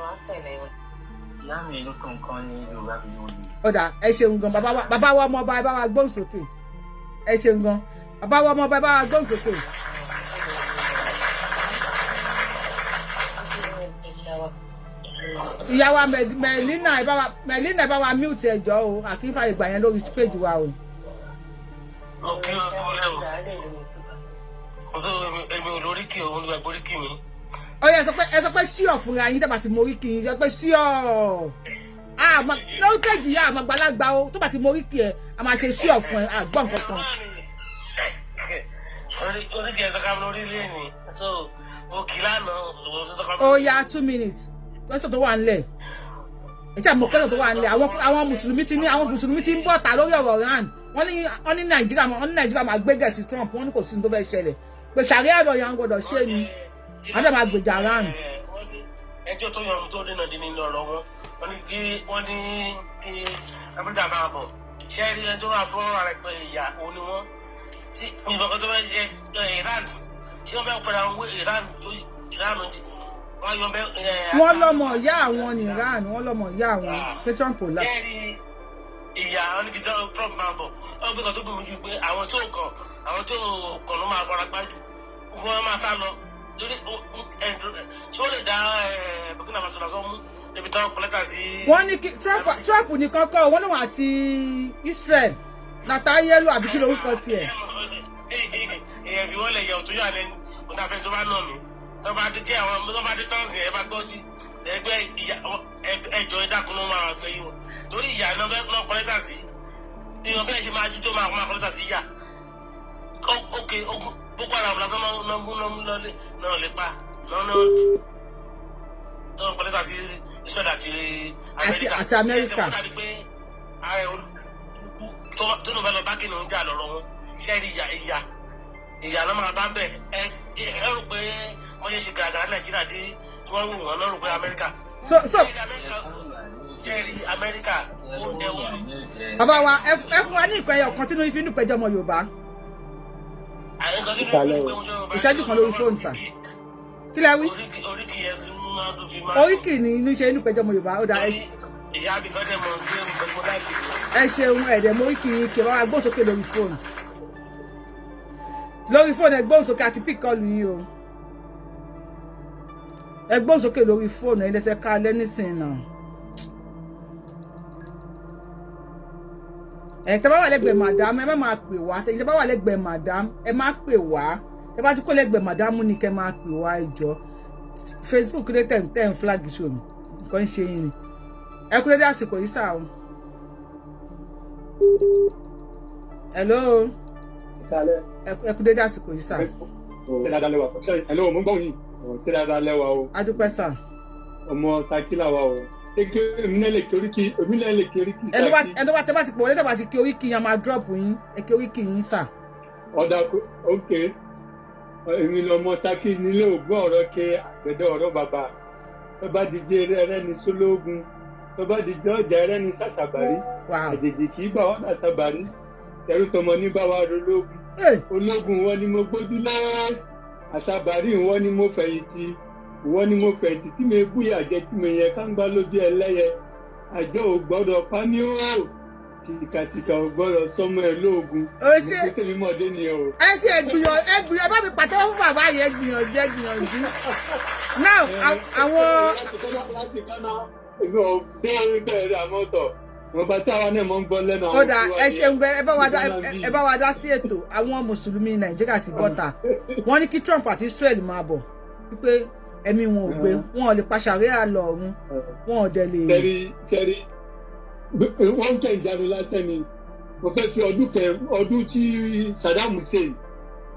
Ìyá mi, inú kankan ní Yorùbá fi yóò di. Ọ̀dà, ẹ ṣeun gan, bàbá wa. Bàbá wa ọmọọba, ẹ bá wa gbóhùn sókè. Ẹ ṣeun gan, bàbá wa ọmọọba, ẹ bá wa gbóhùn sókè. Ìyá wa Mẹ̀línà, ẹ bá wa, Mẹ̀línà, ẹ bá wa mute ẹjọ́ o. Àkínfà ìgbà yẹn lórí page wa o. Mo kí ọ kú lẹ́ o. So èmi ò lóríkì, òun gba oríkì mi. Ó yá, ẹ sọ pé ṣíọ̀ fúnra yín. Tẹ́ bá ti mọ oríkì yín, sọ pé ṣíọ̀. Lórí péjì yá àmọ́ àgbàlagbà o, tó bá ti mọ oríkì ẹ, a máa ṣe ṣíọ̀ fún ẹ. Àgbọ̀n kankan. Oríkì ẹ̀ sọ́kà lórí ilé ni, so mo kì í lánàá, mo tún sọ́kà. Ó yá, 2 minutes. Question tó wà ńlẹ̀, ẹ ṣe àmọ́ question tó wà ńlẹ̀, àwọn mùsùlùmí ti ní, àwọn mùsùlùmí ti ń bọ̀ ta lórí ọ̀rọ̀ Iran. Wọ́n ní Nàìjíríà máa gbé gẹ̀ẹ́sì Trump. Wọ́n ní kò sí ní tó fẹ́ ṣẹlẹ̀, pé sàríà lọ yẹn gbọ́dọ̀ ṣe ni, wọ́n dẹ̀ máa gbèjà Iran. Ẹjọ́ tó yan tó dènà dé nínú ọ̀rọ̀ wọn, wọ́n ní kí Amẹ́ríkà máa bọ̀. Ṣé rí ẹni tó wà fún ọ̀rọ̀ rẹ̀ pé ìyà òun ni wọ́n tí ìbọn kan tó fẹ́ ṣe Iran, tí wọ́n fẹ́ fẹ́ra wọn wé Iran tó Iran wọ́n yọ bẹ́ẹ̀. Wọ́n lọ́mọ ìyá àwọn ní Iran, wọ́n lọ́mọ ìyá àwọn, pé Trump ò lá. Kẹ́rì ìyá wọn ní kí Trump máa bọ̀. Wọ́n fi kan tó gbìyànjú pé àwọn tó kàn ló máa fara gbájú, wọ́n máa sá lọ lórí. Ṣé ó lè dá Burkina Faso lásán mú níbi tí wọ́n kọ lẹ́tà sí? Wọ́n ní kí Trump ní kọ́kọ́ wọ́n lòun àti Israel Netanyahu, àbí kí lorúkọ tiẹ̀. Èèyàn fi wọ́n lè yẹ òtún yà lẹ́nu kó náà fẹ́ tó bá nà mí, tó bá dé tí àwọn tó bá dé tán sí ẹ bá gbọ́ sí ẹgbẹ́ ẹjọ́ ìdákun ló máa gbé yín o, torí ìyá náà fẹ́ náà kọ lẹ́tà sí ìyàn bẹ́ẹ̀ ṣe máa jí tó máa kọ lẹ́tà sí ìyá. Ok, Boko Haram lásán náà lè pa náà náà kọ lẹ́tà sí Israel àti Amẹ́ríkà. Àti Amẹ́ríkà. Ṣé ẹ ti mọ̀ dájú pé tó nù fẹ́ lọ bá kìnìún jà lọ́rọ̀ wọn? Ṣé ìyà ìyà ìyà ló máa bá ń bẹ̀? Ẹ rò pé wọ́n yẹ ṣe gàràgàrà Nàìjíríà tí wọ́n wò wọ́n lọ́rùn pé Amẹ́ríkà. So Ṣé Amẹ́ríkà ó ń dẹ́wọ́n. Bàbá wa, ẹ fún wa ní ìkan ẹyọ kan tínú ìfi nípẹjọ ọmọ Yorùbá. Ìṣẹ́jú kan lórí fóònù sà. Kí lẹ wí? Oríkì ẹ máa dùn fi máa. Oríkì ni inú ṣe inú pẹjọ ọmọ Yorùbá. Ó dà, ẹ Ìyá mi kọ́ dẹ̀ mọ̀ gbé mo láìpẹ́. Ẹ ṣeun. Ẹ̀dẹ̀ mo oríkì yín kí ẹ bá wa gbóhùn sókè lórí fóònù. Lórí fóònù, ẹ gbóhùn sókè àti pick call yín o. Ẹ gbóhùn sókè lórí fóònù. Ẹ lẹ́sẹ̀ ká lẹ́ nísìnyí náà. Ẹ tẹ́ bá wà lẹ́gbẹ̀ẹ́ madam, ẹ má máa pè wá. Tẹ́ bá wà lẹ́gbẹ̀ẹ́ madam, ẹ má pè wá. Tẹ́ bá ti kó lẹ́gbẹ̀ẹ́ madam ní kẹ́ máa pè wá. Ẹ jọ, Facebook lé tẹ̀ tẹ̀ ń flag show mi, nǹkan ń ṣe yín ni. Ẹ kú dédé àsìkò yìí sà o. Hello. Ẹ kú dédé àsìkò yìí sà. Ṣé dáadáa lẹ́wà? Hello, mo ń gbọ́ yín. Ṣé dáadáa lẹ́wà o? Adúpẹ́ sà. Ọmọ Ṣakí làwà o. Èmi náà lè kí oríkì, èmi náà lè kí oríkì Ṣakí. Ẹni tó bá tẹ́ bá ti pọ̀ wọlé, tẹ́ bá ti kí oríkì yẹn, máa drop yín. Ẹ kí oríkì yín sà. Ọ̀dà, ok. Èmi lọmọ Ṣakí nílé ògbó ọ̀rọ̀ ke àgbẹ̀dẹ ọ̀rọ̀ bàbá. Tó bá díje ẹrẹ́ni sólógún, tó bá díje ọjà ẹrẹ́ni sàṣàbàrí. Àjèjì kì í bá wọn àṣàbàrí. Tẹrú tọmọ ní bá wa rológun. Ológun wọn ni mo gbójúlé. Àṣàbàrí wọn ni mo fẹ̀yìntì. Ìwọ ni mo fẹ̀yìntì tí mi búyà jẹ, tí mi yẹ káńgbá lójú ẹlẹ́yẹ. Àjọ ò gbọ́dọ̀ pa mí ó, tìkàtìkà ò gbọ́dọ̀ sọmọ ẹ lóògùn. Ó ṣe. Mo tèmi mọ̀dé ni o. Ẹ ti ẹ gbìyànjú, ẹ gbìyànjú. Ẹ bá mi pàtẹ́wọ́ fún bàbá yẹn. Ẹ gbìyànjú, ẹ gbìyànjú. Now àwọn. Láti kánná èmi ò dé bẹ̀rẹ̀ àmọ́ tọ̀ wọn bá táwa náà mọ̀ ń gbọ́ lẹ́nu àwọn. Ó dà, ẹ ṣeun. Ẹ bá wa dá sí ètò. Àwọn mùsùlùmí Nàìjíríà ti bọ́ta, wọ́n ní kí Trump àti Israel máa bọ̀, wípé ẹ̀mí wọn ò gbé, wọn ò lè pa ṣàríà lọ ọ̀run, wọn ò dẹ̀ lè. Sẹ́rí sẹ́rí, wọ́n ń kẹ́ ìjánu lásán ni. Mo fẹ́ fi ọdún kẹ ọdún tí Saddam Hussein,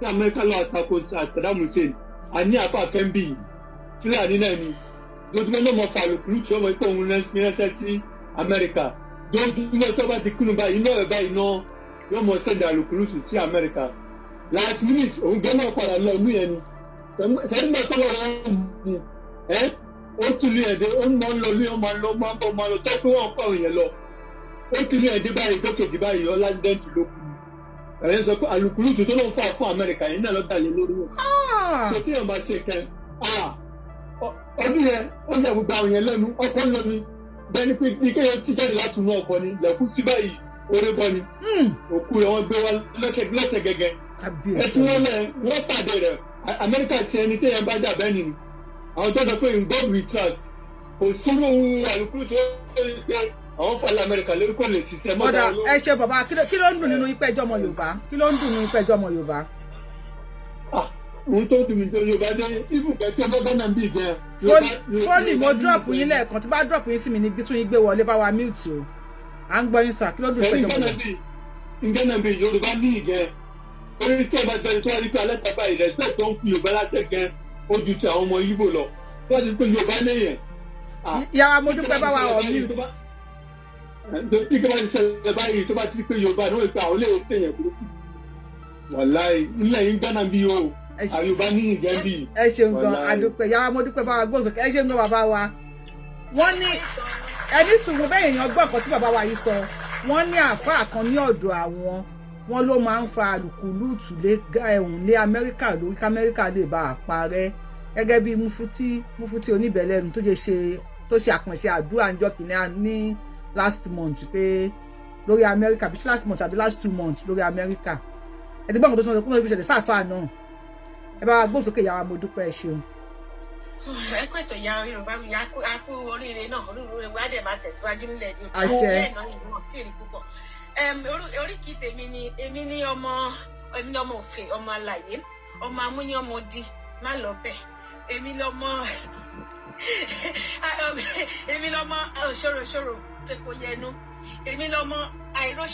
tí Amẹ́ríkà lọ àtakò Saddam Hussein, àní àpá kẹ́ńbì Fúlàní náà ni lójúmọ́ náà mọ̀ fàlùkùrù tí ọmọ ikú òun ránṣẹ́ sí Amẹ́ríkà. Lójúmọ́ tó bá ti kúnnú báyìí iná ẹ̀ báyìí náà yóò mọ sẹ́ńdà àlùkùrù sí Amẹ́ríkà. Last minute, òun gbẹ́ náà padà lọ inú yẹn ni sẹ́yìn náà tó lọ́wọ́ mú ẹ́, ó tún ní ẹ̀dẹ́, ó ń mọ ń lọ ní ọmọ lọ máa ń bọ̀ máa lọ tó pé wọ́n kọ́ òun yẹn lọ. Ó tún ní ẹ̀dẹ́ báyìí dókèjì báyìí ọ lásìdẹ́ǹtì ló kú. Ẹ̀yẹ́ sọ pé àlùkùrù tó ló ń fà fún Amẹ́ríkà yìí náà ló dà lé lórí wọn. So tí yẹn bá ṣe kẹ ọdún yẹn, ó yẹ gbogbo àwọn yẹn lẹ́nu ọkọ̀ ń lọ ni bẹ́ẹ̀ ni pé bí kéèyàn ti jáde láti inú ọkọ̀ ni lẹ́kú sí báyìí, orí bọ́ ni òkú rẹ̀ wọ́n gbé wá lọ́sẹ̀ gẹ́gẹ́. Ẹtí wọn lẹ wọ́n pàdé rẹ̀. Amẹ́ríkà ti ẹni tí yẹn bá dà bẹ́ẹ̀ nìyí. Àwọn tó sọ pé in God we trust, kò sóró àlùkùrù tó ń pé àwọn fàlẹ́ Amẹ́ríkà lórí kò lè ṣiṣẹ́ mọ́. Ọ̀dà, ẹ ṣe bàbá. Kí ló ń dùn nínú ipẹ́jọ́ ọmọ Yorùbá? Kí ló ń dùn nínú ipẹ́jọ́ ọmọ Yorùbá? Ohun tó dùn mí tó Yorùbá dé ibùkẹ́ tí ọba Ghana ń bì gan. Fọ́ọ̀nì, mo drop yín lẹ́ẹ̀kan. Tí bá drop yín sí mi ní bí tún yín gbé wọlé, bá wa mute o. À ń gbọ́ yín sà. Kí ló dùn Sẹ́yìn pẹ́jọ́ Ghana mọ́? Bì Ghana bì, Yorùbá ní ìgẹ̀ orí tí ọba tẹni tó wá rí pé alẹ́ tàbá respect tó ń fi Yorùbá látẹ̀ gan, ó ju ti àwọn ọmọ Ìgbò lọ. Tó wá ti pé Yorùbá lẹ́yìn. Yàrá, mo dúpẹ́, bá wa ọ̀ mute. Tí kí wọ́n ti ṣẹlẹ̀ báyìí, tó bá ti pé Yorùbá ní wọ́n ti pé àwọn olè ṣèyàn burúkú, wàláì nílẹ̀ yín Ghana bí o. Yorùbá ní ìgẹ̀ bí. Ẹ ṣeun gan. Wàláì. Adúpẹ́. Yàrá, mo dúpẹ́, bá wa gbóhùn sókè. Ẹ ṣeun gan, bàbá wa. Wọ́n ní ẹni sùnwọ̀n bẹ́ẹ̀, èèyàn gbọ́ nǹkan tí bàbá wa yìí sọ. Wọ́n ní àáfàá kan ní ọ̀dọ̀ àwọn, wọ́n ló máa ń fa àlùkùlùtù lé ẹ̀hùn lé Amẹ́ríkà lórí k'Amẹ́ríkà lè bá a parẹ́, gẹ́gẹ́ bí mufuti oníbẹ̀lẹ́nu tó ṣe ṣe tó ṣe àkànṣe àdúrà ńjọ́ kìíní ní last month pé lórí Amẹ́ríkà, bí last month àbí last 2 months lórí Amẹ́ríkà. Ẹ ti gbọ́ nǹkan tó sọ pé ó ṣẹlẹ̀ sáàfáà náà. Ẹ bá wa gbóhùn sókè, yàrá, mo dúpẹ́, ẹ ṣeun. Ẹ kú ètò, ìyá Yorùbá mi. A kú oríire náà. Oríire wa dẹ̀ máa tẹ̀síwájú nílẹ̀ Yorùbá. Àṣẹ. Bẹ́ẹ̀ náà, ìwọ̀n tí ì rí púpọ̀. Oríkì tèmi ni èmi ní ọmọ, èmi ní ọmọ òfè, ọmọ alàyè, ọmọ amúyánmọdì má lọ bẹ̀. Èmi lọmọ òṣòroṣòro fèkó yẹnu, èmi lọmọ àìróṣ